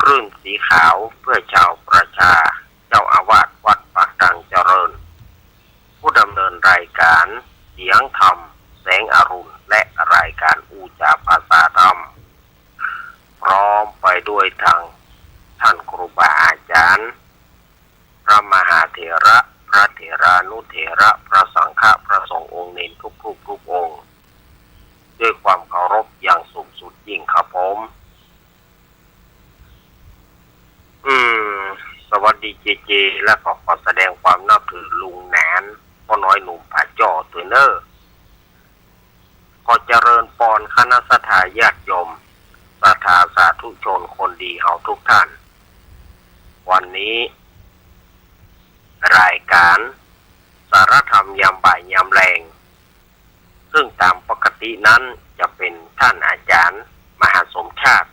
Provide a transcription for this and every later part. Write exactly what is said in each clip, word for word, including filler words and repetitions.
รื่นสีขาวเพื่อชาวประชา เจ้าอาวาสวัดปากตังเจริญ ผู้ดำเนินรายการเสียงธรรมแสงอรุณ และรายการอู้จ๋าภาษาธรรม พร้อมไปด้วยทางท่านครูบาอาจารย์ พระมหาเถระ พระเถรานุเถระ พระสังฆะ พระสงฆ์องค์เณรทุกรูปทุกองค์ ด้วยความเคารพอย่างสูงสุดยิ่งครับผม อืม สวัสดีเจเจ และก็ขอแสดงความนับถือลุงหนาน ป้อน้อยหนุ่มผาจ้อตวยเน่อ ขอเจริญปอนคณะศรัทธาญาติโยม ศรัทธาสาธุชนคนดีเฮาทุกท่าน วันนี้ รายการสารธรรมยามบ่ายยามแลง ซึ่งต๋ามปกตินั้นจะเป๋นท่านอาจารย์มหาสมชาติ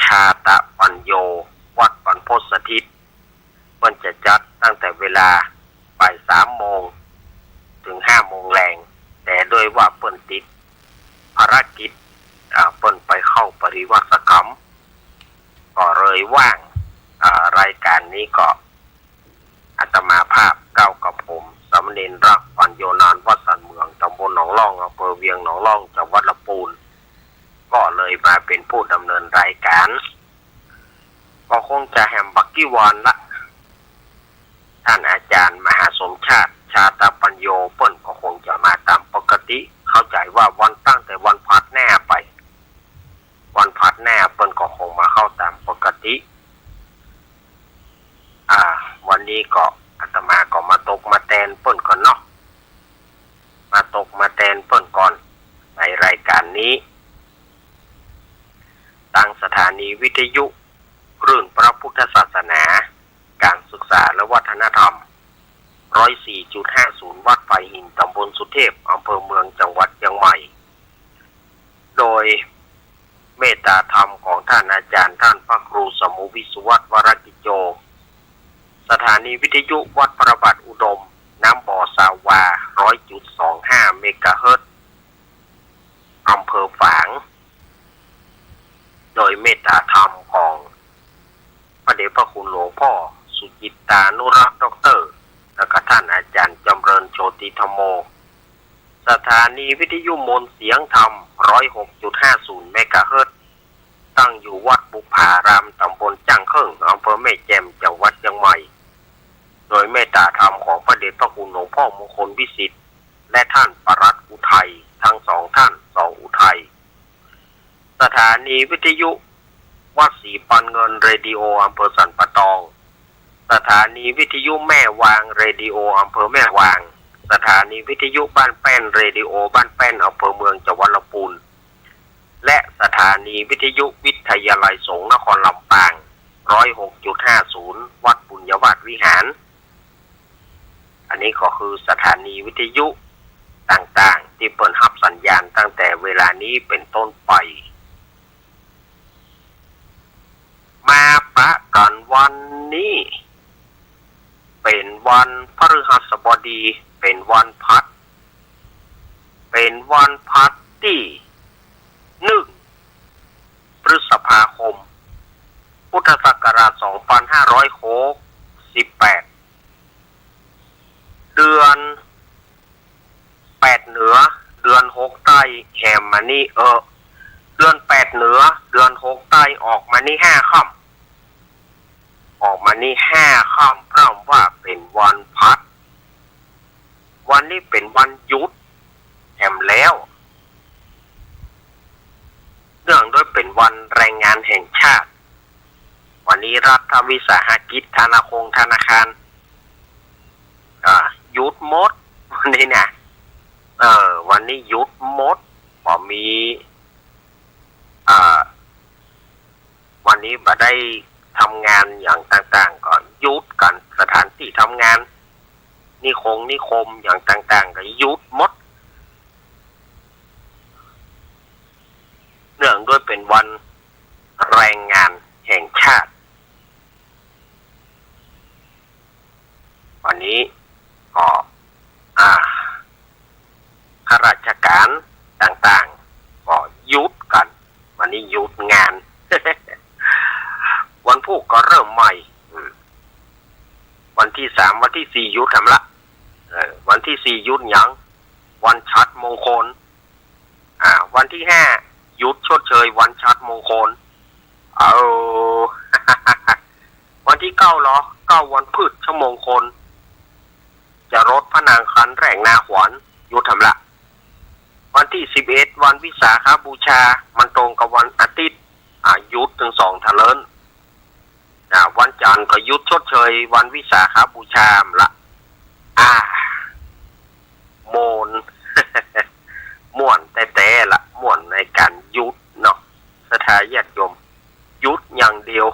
ชาตปัญโญ วัดบรรพตสถิต เปิ้นจะจัดตั้งแต่เวลาบ่ายสามโมง เถิงห้าโมงแลง แต่ด้วยว่าเปิ้นติดภารกิจ อ่า เปิ้นไปเข้าปริวาสกรรม ก็เลยว่าง อ่า รายการนี้ก็ อาตมาภาพก้าวกระผม สามเณรรัก ปัญโญนาน วัดสันเมือง ตำบลหนองล่อง อำเภอเวียงหนองล่อง จังหวัดลำปูน ก็เลยมาเป๋นผู้ดำเนินรายการ ก็คงจะแหมบ่ากี่วันละ ท่านอาจารย์มหาสมชาติ ชาตปัญโญ เปิ้นก็คงจะมาต๋ามปกติ เข้าใจ๋ว่าวัน ตั้งแต่วันผลัดหน้าไป วันผลัดหน้าเปิ้นก็คงมาเข้าต๋ามปกติ อ่า วันนี้ก็อาตมาก็มาตบมาแตนเปิ้นก่อนเนาะ มาตบมาแตนเปิ้นก่อน ในรายการนี้ ตางสถานีวิทยุคลื่นพระพุทธศาสนา ก๋านศึกษาและวัฒนธรรม ร้อยสี่จุดห้าศูนย์ วัดฝายหิน ตำบลสุเทพ อำเภอเมือง จังหวัดเจียงใหม่ โดยเมตตาธรรมของท่านอาจารย์ ท่านพระครูสมุห์ วิสุวัฒน์ วรกิจโจ สถานีวิทยุวัดพระบาทอุดม น้ำบ่อซาวา ร้อยจุดสองห้า เมกะเฮิรตซ์ อำเภอฝาง โดยเมตตาธรรมของพระเดชพระคุณหลวงพ่อสุจิตตานุรักษ์ ด็อกเตอร์ และก็ท่านอาจารย์จำเริญโชติธัมโม สถานีวิทยุมวลเสียงธรรม ร้อยหกจุดห้าศูนย์ เมกะเฮิรตซ์ ตั้งอยู่วัดบุปผาราม ตำบลจ้างเคิ่ง อำเภอแม่แจ่ม จังหวัดเจียงใหม่ โดยเมตตาธรรมของพระเดชพระคุณหลวงพ่อมงคลวิสิทธิ์ และท่านปลัดอุทัย ทั้งสองท่าน ส.อุทัย สถานีวิทยุวัดศรีปันเงิน เรดิโอ อำเภอสันป่าตอง สถานีวิทยุแม่วาง เรดิโอ อำเภอแม่วาง สถานีวิทยุบ้านแป้น เรดิโอ บ้านแป้น อำเภอเมือง จังหวัดลำปูน และสถานีวิทยุวิทยาลัยสงฆ์นครลำปาง ร้อยหกจุดห้าศูนย์ วัดปุญญวาสวิหาร อันนี้ก็คือสถานีวิทยุต่างๆ ตี้เปิ้นฮับสัญญาณตั้งแต่เวลานี้เป๋นต้นไป มาปะกั๋นวันนี้ เป๋นวันพฤหัสบดี เป๋นวันผลัด เป๋นวันผลัดตี้หนึ่ง พฤษภาคม พุทธศักราช สองพันห้าร้อยหกสิบแปด เดือนแปดเหนือ เดือนหกใต้แหมมานี่ เออ เดือนแปดเหนือ เดือนหกใต้ออกมานี่ห้าค่ำ ออกมานี่ห้าค่ำ พร่ำว่าเป๋นวันผลัด วันนี้เป๋นวันหยุดแหมแล้ว เนื่องด้วยเป๋นวันแรงงานแห่งชาติ วันนี้รัฐวิสาหกิจ ธนาคงธนาคาร อ่า หยุดหมด วันนี้นะ เออ วันนี้หยุดหมด บ่มี อ่า วันนี้บ่ได้ทำงานอย่างต่างๆ ก็หยุดกั๋น สถานตี้ทำงาน นิคงนิคมอย่างต่างๆ ก็หยุดหมด เนื่องด้วยเป๋นวันแรงงานแห่งชาติ วันนี้ก็ อ่า ข้าราชการต่างๆ ก็หยุดกั๋น วันนี้หยุดงาน ใหม่ อืม วันตี้สาม วันตี้สี่หยุดแถมละ เออ วันตี้สี่หยุดหยัง วันฉัตรมงคล อ่า วันตี้ห้าหยุดชดเชยวันฉัตรมงคล เออ วันตี้เก้าเหรอ เก้าวันพฤชมงคล จรดพระนางคันแรกนาขวัญ หยุดแถมละ วันตี้สิบเอ็ด วันวิสาขบูชา มันตรงกับวันอาทิตย์ อ่า หยุดตึงสองเถิน อ่า วันจันทร์ก็หยุดชดเชยวันวิสาขบูชาละ อ่า ม่วน ม่วนแต๊ๆ ละ ม่วนในก๋านหยุดเนาะ ศรัทธาญาติโยม หยุดอย่างเดียว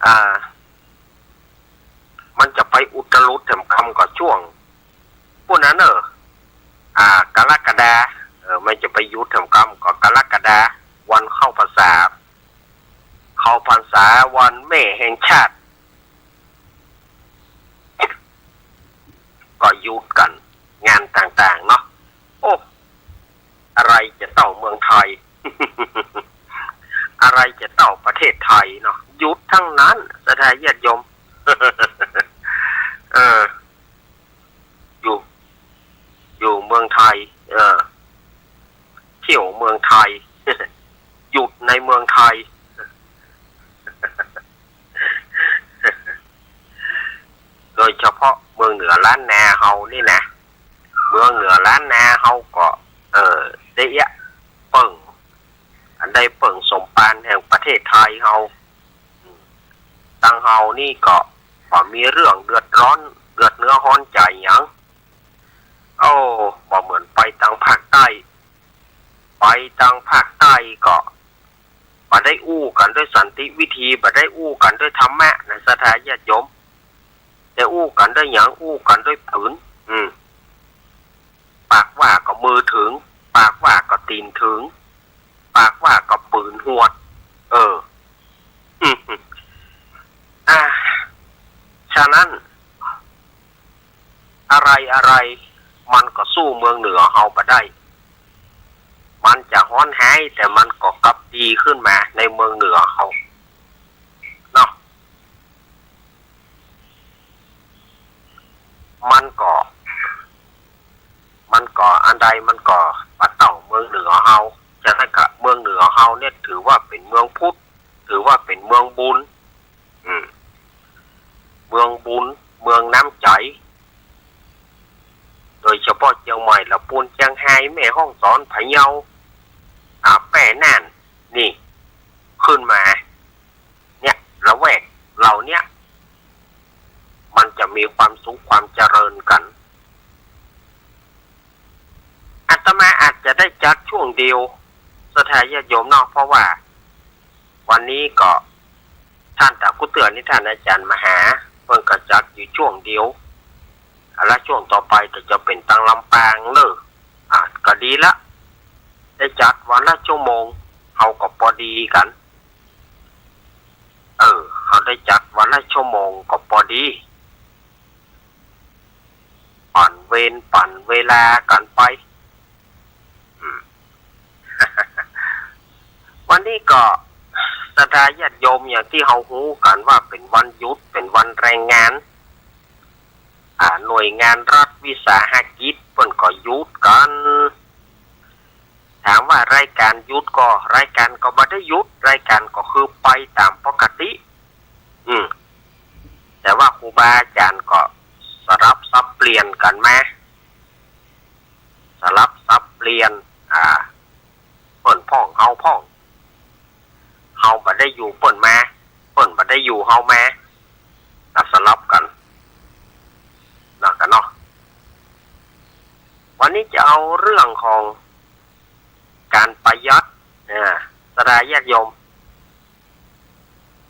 อ่า มันจะไปอุตรุดแถมกำก็ช่วง ปู้นนั้นเน่อ อ่า กรกฎา เออ มันจะไปหยุดแถมกำก็กรกฎา วันเข้าพรรษา เข้าพรรษา วันแม่แห่งชาติ ก็หยุดกั๋น งานต่างๆ เนาะ โอ้ อะไรจะเต้าเมืองไทย อะไรจะเต้าประเทศไทยเนาะ หยุดทั้งนั้น ศรัทธาญาติโยม เออ อยู่ อยู่เมืองไทย เออ เที่ยวเมืองไทย หยุดในเมืองไทย โดยเฉพาะเมืองเหนือล้านนาเฮานี่นะ เมืองเหนือล้านนาเฮาก็ เออ ได้เอี้ยะเปิ้ง อันได้เปิ้งสมภารแห่งประเทศไทยเฮา อืม ตังเฮานี่ก็ ก็มีเรื่องเดือดร้อน เดือดเนื้อฮ้อนใจ๋หยัง โอ้ บ่เหมือนไปตังภาคใต้ ไปตังภาคใต้ก็ บ่ได้อู้กั๋นด้วยสันติวิธี บ่ได้อู้กั๋นด้วยธรรมะนะ ศรัทธาญาติโยม แต่อู้กั๋นด้วยหยัง อู้กั๋นด้วยปืน อืม ปากว่าก็มือเถิง ปากว่าก็ตี๋นเถิง ปากว่าก็ปืนหวด เออ อืม อ่า ฉะนั้น อะไรๆ มันก็สู้เมืองเหนือเฮาบ่ได้ มันจะฮ้อนแฮง แต่มันก็กลับดีขึ้นมาในเมืองเหนือเฮา เนาะ มันก็ มันก็อันใดมันก็บ่เต้าเมืองเหนือเฮา ฉะนั้นก็เมืองเหนือเฮาเนี่ยถือว่าเป๋นเมืองพุทธ ถือว่าเป๋นเมืองบุญ อืม เมืองบุญ เมืองน้ำใจ๋ โดยเฉพาะเจียงใหม่ ละปูน เจียงฮาย แม่ฮ่องสอน พะเยา อ่า แป้ น่าน นี่ ขึ้นมา เนี่ย ละแวกเหล่าเนี้ย มันจะมีความสุขความเจริญกั๋น อาตมาอาจจะได้จัดช่วงเดียว ศรัทธาญาติโยมเนาะ เพราะว่าวันนี้ก็ ต้านต๋ากู้เตื้อนี่ ต้านอาจ๋ารย์มหา เปิ้นก็จัดอยู่ช่วงเดียว อ่ะ ละช่วงต่อไปก็จะเป๋นตังลำปางเน่อ อ่ะ ก็ดีละ ได้จัดวันละชั่วโมง เฮาก็ปอดีกั๋น เออ เฮาได้จัดวันละชั่วโมงก็ปอดี ปั่นเวรปั่นเวลากั๋นไป อืม วันนี้ก็ ศรัทธาญาติโยม อย่างตี้เฮาฮู้กั๋นว่าเป๋นวันหยุด เป๋นวันแรงงาน อ่า หน่วยงานรัฐวิสาหกิจเปิ้นก็หยุดกั๋น ถามว่ารายก๋านหยุดก่อ รายก๋านก็บ่ได้หยุด รายก๋านก็คือไปต๋ามปกติ อืม แต่ว่าครูบาอาจ๋ารย์ก็สลับสับเปลี่ยนกั๋นมา สลับสับเปลี่ยน อ่า เปิ้นพ่องเฮาพ่อง เฮาบ่ได้อยู่เปิ้นมา เปิ้นบ่ได้อยู่เฮามา อ่ะ สลับกั๋น เนาะ กั๋นเนาะ วันนี้จะเอาเรื่องของก๋านประหยัด อ่า ศรัทธาญาติโยม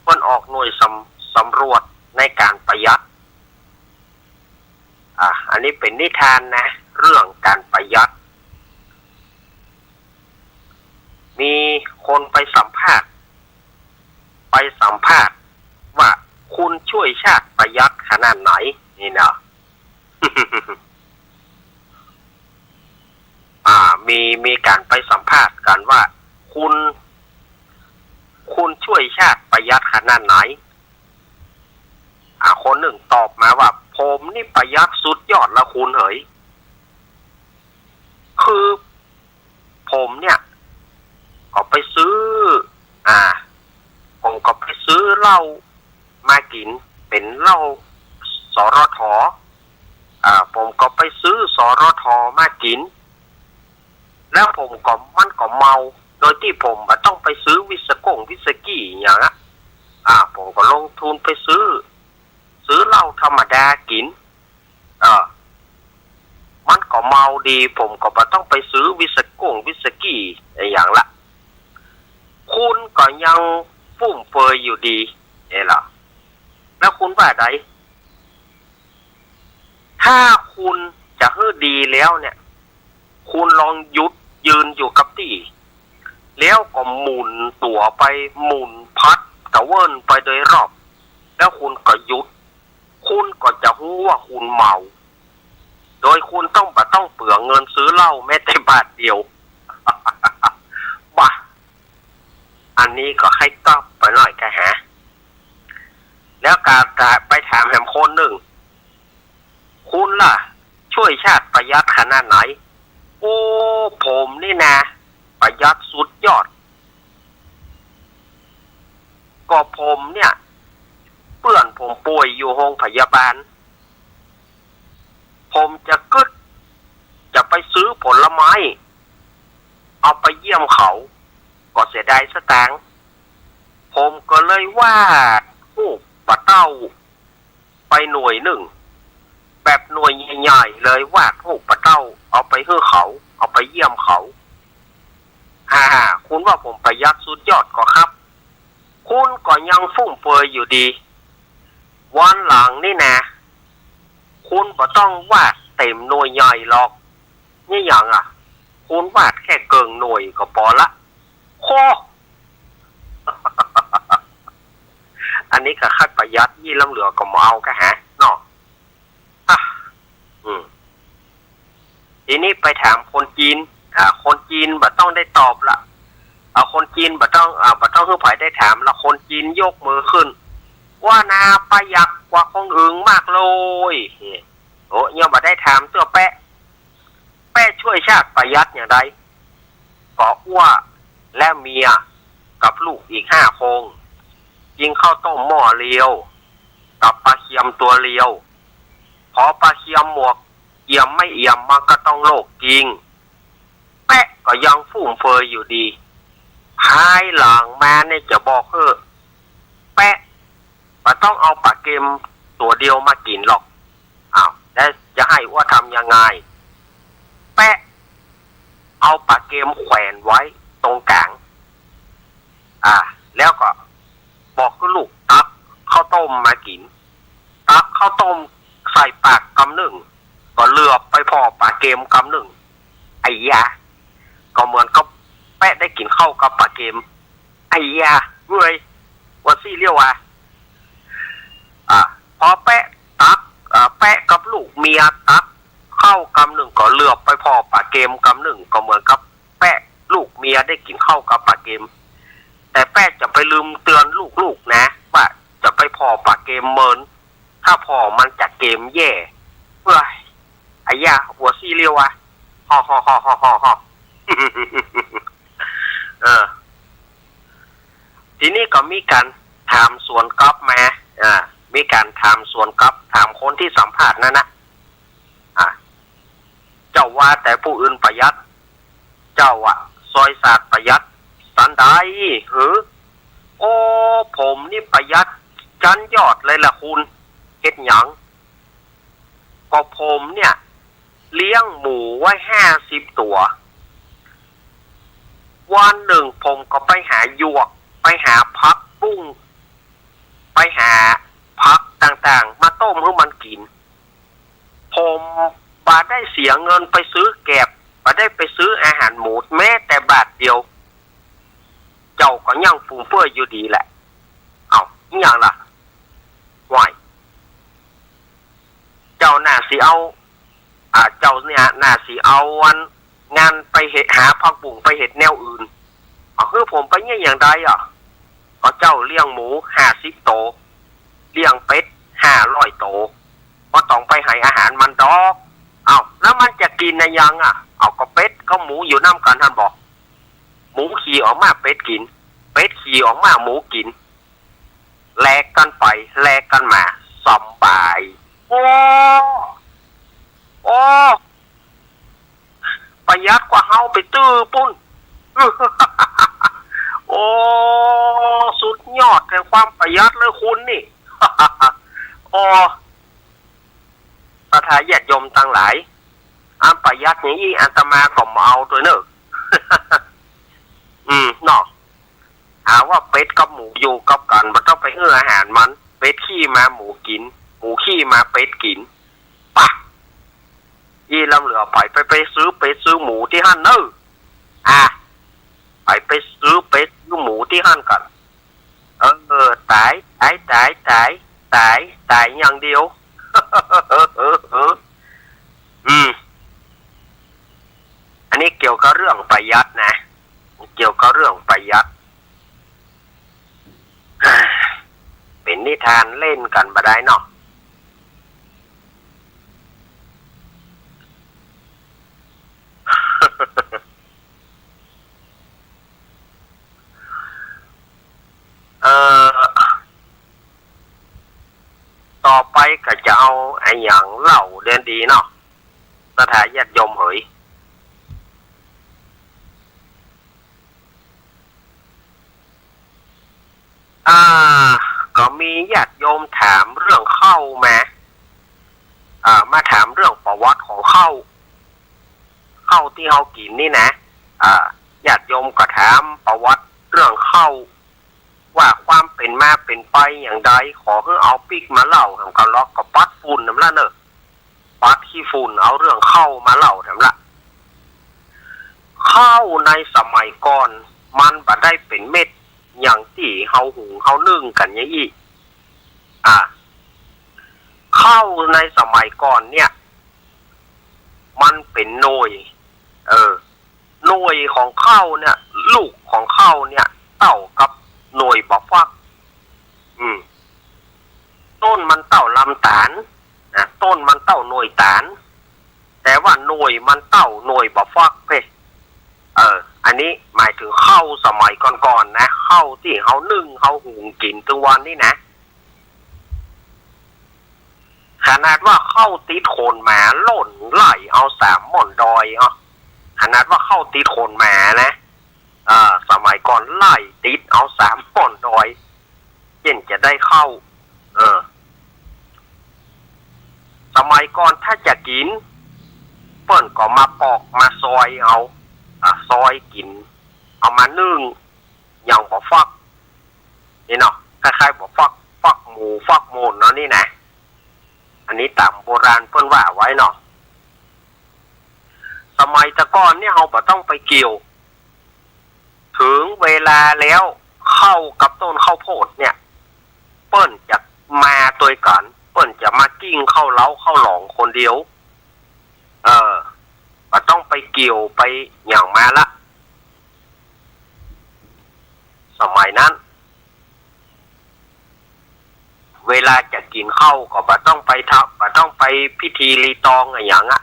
เปิ้นออกหน่วยสำ สำรวจในก๋านประหยัด อ่า อันนี้เป๋นนิทานนะ เรื่องก๋านประหยัด มีคนไปสัมภาษณ์ ไปสัมภาษณ์ว่าคุณช่วยชาติประหยัดขนาดไหน นี่เนาะ อ่า มี มีก๋านไปสัมภาษณ์กั๋นว่า คุณ คุณช่วยชาติ ประหยัดขนาดไหน อ่า คนนึ่งตอบมาว่า ผมนี่ประหยัดสุดยอดละคุณเหย คือผมเนี่ย ก็ไปซื้อ อ่า ผมก็ไปซื้อเหล้ามากิ๋น เป๋นเหล้า สรท อ่า ผมก็ไปซื้อ สรท มากิ๋น แล้วผมก็ มันก็เมา โดยตี้ผมบ่ต้องไปซื้อวิสก้งวิสกี้อะหยังอะ อ่า ผมก็ลงทุนไปซื้อ ซื้อเหล้าธรรมดากิ๋น เออ มันก็เมาดี ผมก็บ่ต้องไปซื้อวิสก้งวิสกี้อะหยังละ คุณก็ยังฟุ่มเฟือยอยู่ดี เอ้ล่ะ แล้วคุณว่าใด ถ้าคุณจะหื้อดีแล้วเนี่ย คุณลองหยุดยืนอยู่กับตี้ แล้วก็หมุนตั๋วไป หมุนพัดกระเวิ้นไปโดยรอบ แล้วคุณก็หยุด คุณก็จะฮู้ว่าคุณเมา โดยคุณต้องบ่ต้องเปลืองเงินซื้อเหล้าแม้แต่บาทเดียว บ่ะ อันนี้ก็ใค่ก๊อบไปหน้อยกะฮะ แล้วก็ ก็ไปถามแหมคนนึ่ง คุณล่ะ ช่วยชาติประหยัดขนาดไหน โอ้ ผมนี่นะ ประหยัดสุดยอด ก็ผมเนี่ย เปื้อนผมป่วยอยู่โฮงพยาบาล ผมจะกึ๊ด จะไปซื้อผลไม้ เอาไปเยี่ยมเขา ก็เสียดายสตางค์ ผมก็เลยวาดฮูปปะเต้าไปหน่วยนึ่ง แบบหน่วยใหญ่ๆ เลย วาดฮูปปะเต้า เอาไปหื้อเขา เอาไปเยี่ยมเขา ฮ่าๆ คุณว่าผมประหยัดสุดยอดก่อครับ คุณก็ยังฟุ่มเฟือยอยู่ดี วันหลังนี่นะ คุณบ่ต้องวาดเต๋มหน่วยใหญ่หรอก นี่หยังอะ คุณวาดแค่เกิ่งหน่วยก็ปอละ โค อันนี้ก็คัดประหยัด ยี่ล้ำเหลือก็บ่เอากะฮะเนาะ อ่ะ อืม ทีนี้ไปถามคนจีน อ่า คนจีนบ่ต้องได้ตอบละ เอาคนจีนบ่ต้อง อ่า บ่ต้องหื้อใผได้ถามละ คนจีนยกมือขึ้น ว่านาประหยัดกว่าคนอื่นมากเลย โอ้ ยังบ่ได้ถามเตื้อแป๊ะ แป๊ะช่วยชาติประหยัดอย่างใด ก็อั้วและเมียกับลูกอีกห้าคน กินข้าวต้มหม้อเดียว กับปลาเค็มตัวเดียว พอปลาเค็มหมด เอี่ยมไม่เอี่ยมมันก็ต้องโลกกิ๋น แป๊ะก็ยังฟุ่มเฟือยอยู่ดี ภายหลังมาเนี่ยจะบอกหื้อ แป๊ะบ่ต้องเอาปลาเค็มตัวเดียวมากิ๋นหรอก อ้าว แล้วจะหื้ออั้วทำยังไง แป๊ะเอาปลาเค็มแขวนไว้ตรงก๋าง อ่า แล้วก็บอกหื้อลูกตักข้าวต้มมากิ๋น ตักข้าวต้มใส่ปากกำนึ่ง ก็เหลือบไปผ่อปลาเค็มกำนึ่ง ไอ้ยา ก็เหมือนกับแป๊ะได้กิ๋นข้าวกับปลาเค็ม ไอ้ยา เว้ย ว่าซี้เลี้ยววะ อ่า พอแป๊ะตัก อ่า แป๊ะกับลูกเมียตักข้าวกำนึ่ง ก็เหลือบไปผ่อปลาเค็มกำนึ่ง ก็เหมือนกับแป๊ะลูกเมียได้กิ๋นข้าวกับปลาเค็ม แต่แป๊ะจะไปลืมเตือนลูกๆ นะ ว่าจะไปผ่อปลาเค็มเมิน ถ้าผ่อมันจะเค็มแย่ เอ้ย ไอ้ยา ว่าซี้เลี้ยววะ ฮ่อฮ่อฮ่อฮ่อฮ่อฮ่อ เออ ทีนี้ก็มีก๋านถามสวนก๊อปมา อ่า มีก๋านถามสวนก๊อป ถามคนตี้สัมภาษณ์นั้นนะ อ่า เจ้าว่าแต่ผู้อื่นประหยัด เจ้าอะซอยสาดประหยัดสันใดหือ โอ้ ผมนี่ประหยัดจั้นยอดเลยล่ะคุณ เฮ็ดหยัง ก็ผมเนี่ย เลี้ยงหมูไว้ห้าสิบตั๋ว วันนึ่งผมก็ไปหาหยวก ไปหาผักบุ้ง ไปหาผักต่างๆ มาต้มหื้อมันกิ๋น ผมบ่ได้เสียเงินไปซื้อแกบ บ่ได้ไปซื้ออาหารหมูแม้แต่บาทเดียว เจ้าก็ยังฟุ่มเฟือยอยู่ดีแหละ เอ้า อิหยังล่ะ ว้าย เจ้าน่าสิเอา อ่า เจ้าเนี่ยน่าสิเอาอัน งานไปเฮ็ด หาผักบุ้งไปเฮ็ดแนวอื่น เอา คือผมไปเนี่ยอย่างใดอะ ก็ เจ้าเลี้ยงหมูห้าสิบโต เลี้ยงเป็ดห้าร้อยโต บ่ต้องไปหื้ออาหารมันดอก เอ้า แล้วมันจะกิ๋นอะหยังอะ เอ้า ก็เป็ดกับหมูอยู่นำกั๋นหั้นบ่ หมูขี้ออกมาเป็ดกิ๋น เป็ดขี้ออกมาหมูกิ๋น แลกกั๋นไปแลกกั๋นมา สำบาย โอ้ โอ้ ประหยัดกว่าเฮาไปตื้อปู้น โอ้ สุดยอดแห่งความประหยัดเลยคุณนี่ โอ้ ศรัทธาญาติโยมตังหลาย อันประหยัดอย่างอี้อาตมาก็บ่เอาตวยเน่อ อืม เนาะ หาว่าเป็ดกับหมูอยู่กับกั๋น บ่ต้องไปหื้ออาหารมัน เป็ดขี้มาหมูกิ๋น หมูขี้มาเป็ดกิ๋น ปะ อี้ลำเหลือไป ไป ไปซื้อเป็ดซื้อหมูตี้หั้นเน่อ อ่ะ ไป ไปซื้อเป็ดซื้อหมูตี้หั้นกั๋น เออ ต๋าย ต๋าย ต๋าย ต๋าย ต๋าย ต๋ายอย่างเดียว อืม อันนี้เกี่ยวกับเรื่องประหยัดนะ เกี่ยวกับเรื่องประหยัด เป๋นนิทานเล่นกั๋นบ่ดายเนาะ เอ่อ ต่อไปก็จะเอาอะหยังเล่าเดียดีเนาะ ศรัทธาญาติโยมเหย อ่า ก็มีญาติโยมถามเรื่องข้าวมา อ่า มาถามเรื่องประวัติของข้าว ข้าวตี้เฮากิ๋นนี่นะ อ่า ญาติโยมก็ถามประวัติเรื่องข้าว ว่าความเป๋นมาเป๋นไปอย่างใด ขอหื้อเอาปิ๊กมาเล่า แถมก็ลอกก็ปัดฝุ่นแถมละเน่อ ปัดขี้ฝุ่น เอาเรื่องข้าวมาเล่าแถมละ ข้าวในสมัยก่อนมันบ่ได้เป๋นเม็ดอย่างตี้เฮาหุงเฮานึ่งกั๋นอย่างอี้ อ่า ข้าวในสมัยก่อนเนี่ย มันเป๋นหน่วย เออ หน่วยของข้าวเนี่ย ลูกของข้าวเนี่ย เต้ากับหน่วยบ่าฟัก อืม ต้นมันเต้าลำต๋าล นะ ต้นมันเต้าหน่วยต๋าล แต่ว่าหน่วยมันเต้าหน่วยบ่าฟักเพ่ เออ อันนี้หมายเถิงข้าวสมัยก่อนๆ นะ ข้าวตี้เฮานึ่งเฮาหุงกิ๋นตึงวันนี้นะ ขนาดว่าข้าวติดโขนหมาล่นไล่เอาสามม่อนดอย อ้อ ขนาดว่าข้าวติดโขนหมานะ เออ สมัยก่อนไล่ติดเอาสามม่อนดอย เจ้นจะได้ข้าว เออ สมัยก่อนถ้าจะกิ๋น เปิ้นก็มาปอกมาซอยเอา อ่ะ ซอยกิ๋น เอามานึ่ง อย่างบ่าฟัก นี่เนาะ คล้ายๆ บ่าฟัก ฟักหมู ฟักหมูเนาะนี่นะ อันนี้ต๋ามโบราณเปิ้นว่าไว้เนาะ สมัยแต่ก่อนเนี่ยเฮาบ่ต้องไปเกี่ยว เถิงเวลาแล้ว ข้าวกับต้นข้าวโพดเนี่ย เปิ้นจะมาตวยกั๋น เปิ้นจะมากิ้งเข้าเล้าเข้าหลองคนเดียว เออ บ่ต้องไปเกี่ยวไปหยังมาละ สมัยนั้น เวลาจะกิ๋นข้าวก็บ่ต้องไปทำ บ่ต้องไปพิธีรีตองอะหยังอะ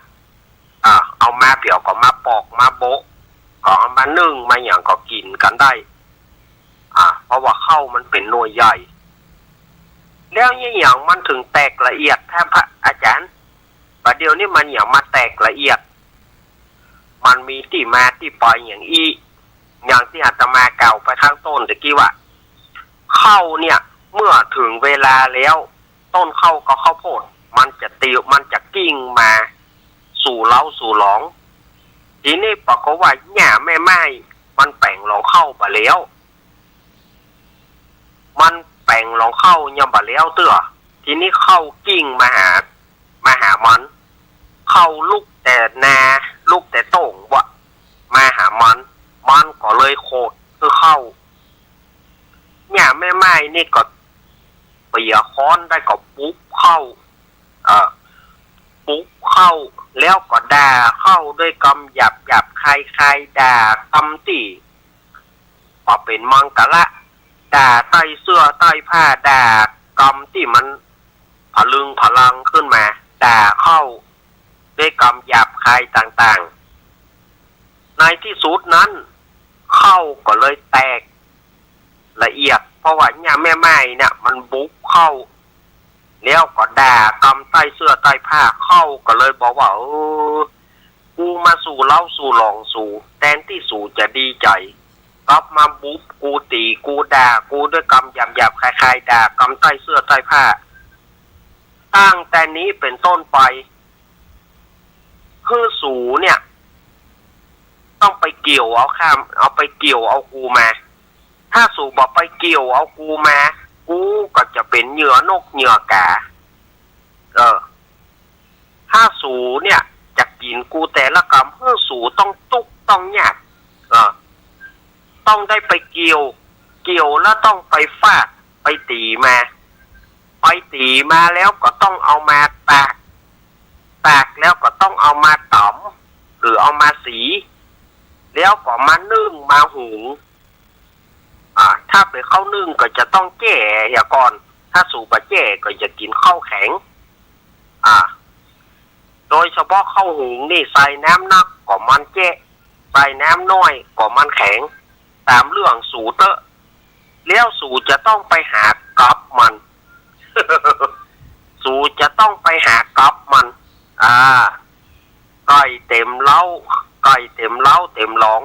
อ่า เอามาเปียวก็มาปอกมาโบะ ก็เอามานึ่งมาหยังก็กิ๋นกั๋นได้ อ่า เพราะว่าข้าวมันเป๋นหน่วยใหญ่ แล้วอะหยังมันเถิงแตกละเอียด ต้านพระอาจ๋ารย์ บ่าเดี่ยวนี้มันหยังมาแตกละเอียด มันมีตี้มาตี้ไปอย่างอี้ อย่างตี้อาตมากล่าวไปข้างต้นตะกี้ว่า ข้าวเนี่ย เมื่อเถิงเวลาแล้ว ต้นข้าวกับข้าวโพด มันจะติว มันจะกิ้งมาสู่เล้าสู่หลอง ทีนี้ปรากฏว่าหญ้าแม่ไม้มันแป๋งหลองข้าวบ่าแล้ว มันแป๋งหลองข้าวยังบ่าแล้วเตื้อ ทีนี้ข้าวกิ้งมาหา มาหามัน ข้าวลุกแต่นา ลุกแต่โต้งวะ มาหามัน มันก็เลยโขดคือข้าว หญ้าแม่ไม้นี่ก็เปียค้อนได้ก็ปุบข้าว เอ่อ ปุบข้าว แล้วก็ด่าข้าวด้วยกำหยาบๆ คายๆ ด่าตำตี้ บ่เป๋นมังกละ ด่าใต้เสื้อใต้ผ้า ด่ากำตี้มันผะลึงผะลังขึ้นมา ด่าเข้าด้วยกำหยาบคายต่างๆ ในตี้สุดนั้น เข้าก็เลยแตกละเอียด เพราะว่าเยียะแม่ไม้เนี่ยมันบุกเข้า แล้วก็ด่ากำใต้เสื้อใต้ผ้า เข้าก็เลยบอกว่า เออ กูมาสู่เล้าสู่หลองสู แตนตี้สูจะดีใจ๋ กลับมาบุบกู ตี๋กู ด่ากูด้วยกำหยาบๆ คายๆ ด่ากำใต้เสื้อใต้ผ้า ตั้งแต่นี้เป๋นต้นไป หื้อสูเนี่ย ต้องไปเกี่ยวเอาข้าม เอาไปเกี่ยวเอากูมา ถ้าสูบ่ไปเกี่ยวเอากูมา กูก็จะเป๋นเหยื่อนกเหยื่อกา เออ ถ้าสูเนี่ยจะกิ๋นกูแต่ละกำ หื้อสูต้องตุ๊กต้องยาก เออ ต้องได้ไปเกี่ยว เกี่ยวแล้วต้องไปฟาด ไปตี๋มา ไปตี๋มาแล้วก็ต้องเอามาตาก ตากแล้วก็ต้องเอามาต๋ำ หรือเอามาสี แล้วก็มานึ่งมาหุง อ่า ถ้าเป๋นข้าวนึ่งก็จะต้องแจ้เหียก่อน ถ้าสูบ่แจ้ก็จะกิ๋นข้าวแข็ง อ่า โดยเฉพาะข้าวหุงนี่ ใส่น้ำนักก็มันแจ้ ใส่น้ำน้อยก็มันแข็ง ต๋ามเรื่องสูเต๊อะ แล้วสูจะต้องไปหากับมัน สูจะต้องไปหากับมัน อ่า ไก่เต๋มเล้า ไก่เต๋มเล้าเต๋มหลอง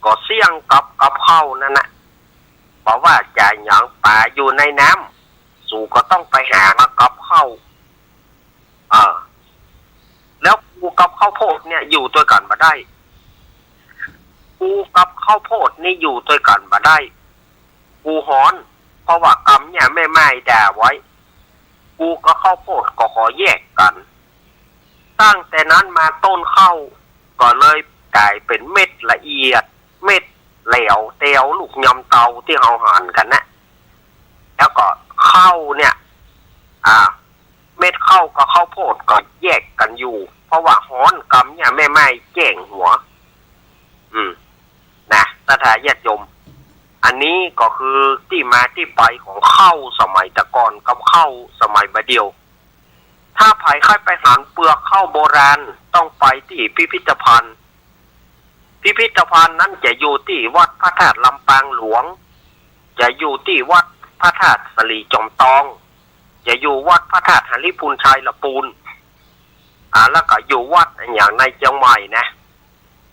ก็เสี้ยงกับ กับข้าวนั้นน่ะ บ่ว่าจะหยัง ป๋าอยู่ในน้ำ สูก็ต้องไปหามากับข้าว เออ แล้วกูกับข้าวโพดเนี่ยอยู่ตวยกั๋นบ่ได้ กูกับข้าวโพดนี่อยู่ตวยกั๋นบ่ได้ กูฮ้อน เพราะว่ากำเนี่ยแม่ไม้ด่าไว้ กูกับข้าวโพดก็ขอแยกกั๋น ตั้งแต่นั้นมาต้นข้าวก็เลยก๋ายเป๋นเม็ดละเอียด เม็ดแหลวแตวลูกยำเตาตี้เฮาหันกั๋นนะ แล้วก็ข้าวเนี่ย อ่า เม็ดข้าวกับข้าวโพดก็แยกกั๋นอยู่ เพราะว่าฮ้อนกำเนี่ยแม่ไม้แจ้งหัว อืม นะ ศรัทธาญาติโยม อันนี้ก็คือตี้มาตี้ไปของข้าวสมัยแต่ก่อนกับข้าวสมัยบ่าเดี่ยว ถ้าใผใค่ไปหันเปลือกข้าวโบราณ ต้องไปตี้พิพิธภัณฑ์ พิพิธภัณฑ์นั้นจะอยู่ตี้วัดพระธาตุลำปางหลวง จะอยู่ตี้วัดพระธาตุสะหลีจอมตอง จะอยู่วัดพระธาตุหริภุญชัยละปูน อ่า แล้วก็อยู่วัดอะหยังในเจียงใหม่นะ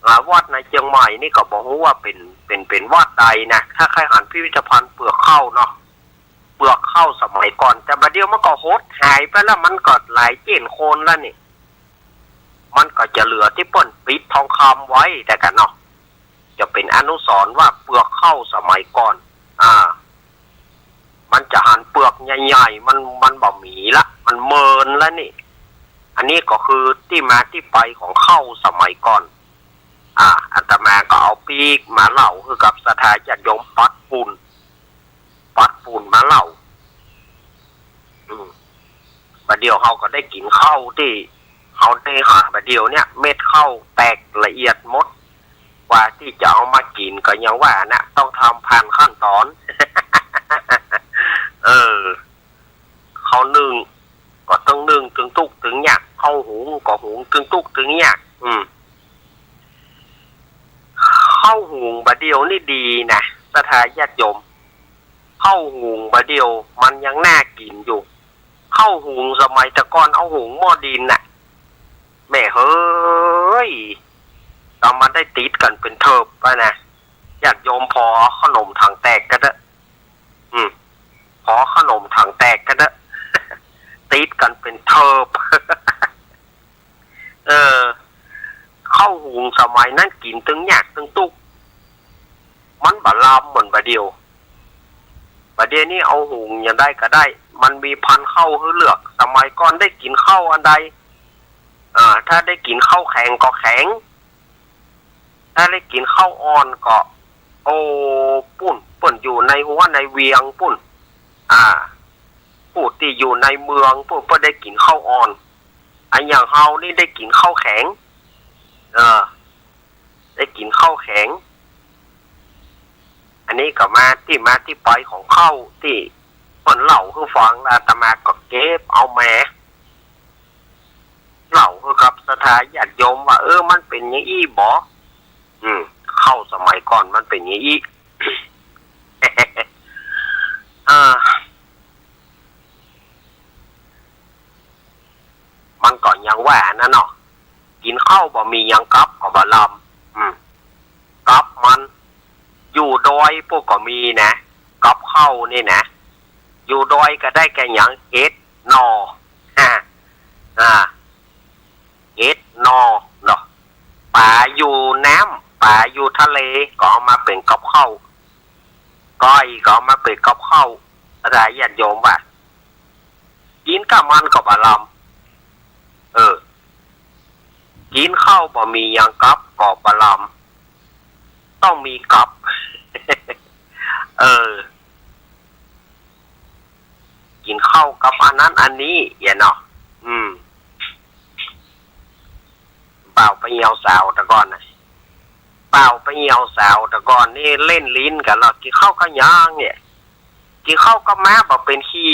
อ่า วัดในเจียงใหม่นี่ก็บ่ฮู้ว่าเป๋น เป๋น เป๋นวัดใดนะ ถ้าใค่หันพิพิธภัณฑ์เปลือกข้าวเนาะ เปลือกข้าวสมัยก่อน แต่บ่าเดี่ยวมันก็หดหายไปแล้ว มันก็หลายเจ็้นโคนแล้วนี่ มันก็จะเหลือตี้เปิ้นปิดทองคำไว้แต่กั๋นเนาะ จะเป๋นอนุสรณ์ว่าเปลือกข้าวสมัยก่อน อ่า มันจะหันเปลือกใหญ่ๆ มัน มันบ่มีละ มันเมินแล้วนี่ อันนี้ก็คือตี้มาตี้ไปของข้าวสมัยก่อน อ่า อาตมาก็เอาปีกมาเล่าหื้อกับศรัทธาญาติโยมปัดฝุ่น ปัดฝุ่นมาเล่า อืม บ่าเดี่ยวเฮาก็ได้กิ๋นข้าวตี้เฮาได้หันบ่าเดี่ยวเนี่ย เม็ดข้าวแตกละเอียดหมด กว่าตี้จะเอามากิ๋นก็ยังว่านะ ต้องทำผ่านขั้นตอน เออ ข้าวนึ่งก็ตึงนึ่งตึงตุ๊กตึงยาก ข้าวหุงก็หุงตึงตุ๊กตึงยาก อืม ข้าวหุงบ่าเดี่ยวนี่ดีนะ ศรัทธาญาติโยม ข้าวหุงบ่าเดี่ยวมันยังน่ากิ๋นอยู่ ข้าวหุงสมัยแต่ก่อนเอาหุงหม้อดินน่ะ แม่เฮ้ย ก็มันได้ติดกั๋นเป๋นเถิบไปนะ ญาติโยมผ่อขนมถังแตกกั๋นเต๊อะ อืม ผ่อขนมถังแตกกั๋นเต๊อะ ติดกั๋นเป๋นเถิบ เออ ข้าวหุงสมัยนั้นกิ๋นตึงยากตึงตุ๊ก มันบ่ลำเหมือนบ่าเดี่ยว บ่าเดี่ยวนี้เอาหุงอย่างใดก็ได้ มันมีพันธุ์ข้าวหื้อเลือก สมัยก่อนได้กิ๋นข้าวอันใด อ่า ถ้าได้กิ๋นข้าวแข็งก็แข็ง ถ้าได้กิ๋นข้าวอ่อนก็ โอ้ ปู้น เปิ้นอยู่ในฮั้วในเวียงปู้น อ่า ผู้ตี้อยู่ในเมืองปู้น เปิ้นได้กิ๋นข้าวอ่อน อันอย่างเฮานี่ได้กิ๋นข้าวแข็ง เออ ได้กิ๋นข้าวแข็ง ไอ อันนี้ก็มาตี้มาตี้ไปของเข้าตี้เปิ้นเล่าหื้อฟัง อาตมาก็เก็บเอามาเล่าหื้อกับศรัทธาญาติโยมว่า เออ มันเป๋นอย่างอี้บ่ อืม เข้าสมัยก่อนมันเป๋นอย่างอี้ เออ มันก็อย่างว่าอันนั้นเนาะ กิ๋นข้าวบ่มีหยังกับก็บ่ลำ อืม กับมัน อยู่ดอยปู้นก็มีนะ กับข้าวนี่นะ อยู่ดอยก็ได้แก่หยัง เห็ด หน่อ อ่า อ่า เห็ด หน่อ เนาะ ป๋าอยู่น้ำ ป๋าอยู่ทะเล ก็เอามาเป๋นกับข้าว ก้อยก็เอามาเป๋นกับข้าว ศรัทธาญาติโยมว่า กิ๋นกับมันก็บ่ลำ เออ กิ๋นข้าวบ่มีหยังกับก็บ่ลำ ต้องมีกับ เออ กิ๋นข้าวกับอันนั้นอันนี้ เหียเนาะ อืม บ่าวไปเอี่ยวสาวแต่ก่อนนะ บ่าวไปเอี่ยวสาวแต่ก่อนนี่เล่นลิ้นกั๋นเนาะ กิ๋นข้าวกับหยังเนี่ย กิ๋นข้าวกับม้าบ่เป๋นขี้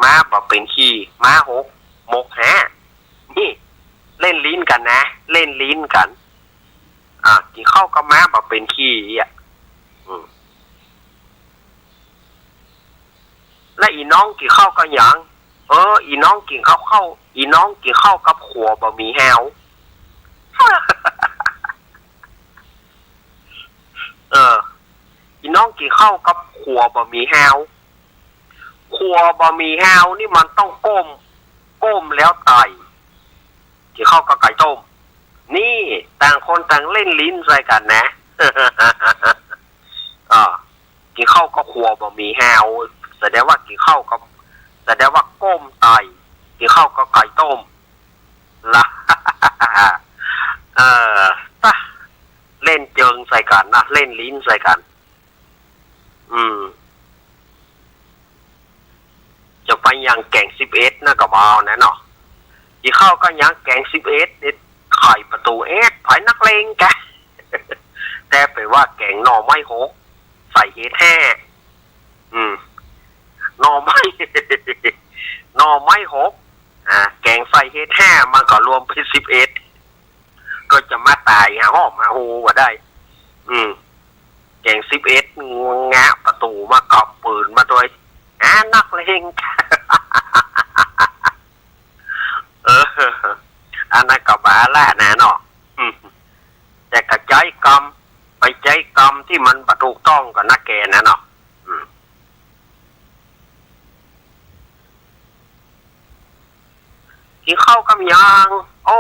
ม้าบ่เป๋นขี้ ม้าหก หมกหา นี่ เล่นลิ้นกั๋นนะ เล่นลิ้นกั๋น อ่า กิ๋นข้าวกับม้าบ่เป๋นขี้อ่ะ อืม แล้วอี่น้องกิ๋นข้าวกับหยัง เออ อี่น้องกิ๋นข้าว ข้าว อี่น้องกิ๋นข้าวกับขั่วบะหมี่ฮาว เออ อี่น้องกิ๋นข้าวกับขั่วบะหมี่ฮาว ขั่วบะหมี่ฮาวนี่มันต้องก้ม ก้มแล้วไต่ กิ๋นข้าวกับไก่ต้ม นี่ ต่างคนต่างเล่นลิ้นใส่กั๋นนะ อ่า กิ๋นข้าวกับขั่วบะหมี่ฮาว แสดงว่ากิ๋นข้าวกับ แสดงว่าก้มไต่ กิ๋นข้าวกับไก่ต้ม ละ เออ ตะ เล่นเจิงใส่กั๋นนะ เล่นลิ้นใส่กั๋น อืม จะไปอย่างแก๋งสิบเอ็ดนะก็บ่เอานะเนาะ กิ๋นข้าวกับหยังแก๋งสิบเอ็ดนี่ ไขประตู๋ เอ๊ะ ใผนักเลงแก แต่เป๋นว่าแก๋งหน่อไม้หก ใส่เห็ดห้า อืม หน่อไม้ หน่อไม้หก อ่า แก๋งใส่เห็ดห้า มันก็รวมเป๋นสิบเอ็ด ก็จะมาต๋ายหาห้องหาฮูบ่ได้ อืม แก๋งสิบเอ็ด งะประตู๋มา เก๋าปืนมาตวย อ่า นักเลง เออ อันนั้นก็บ่าละนะเนาะ อืม แต่ก็ใจ๊กำ ไปใจ๊กำตี้มันบ่ถูกต้องก็นักแกนะเนาะ อืม กิ๋นข้าวกับหยัง โอ้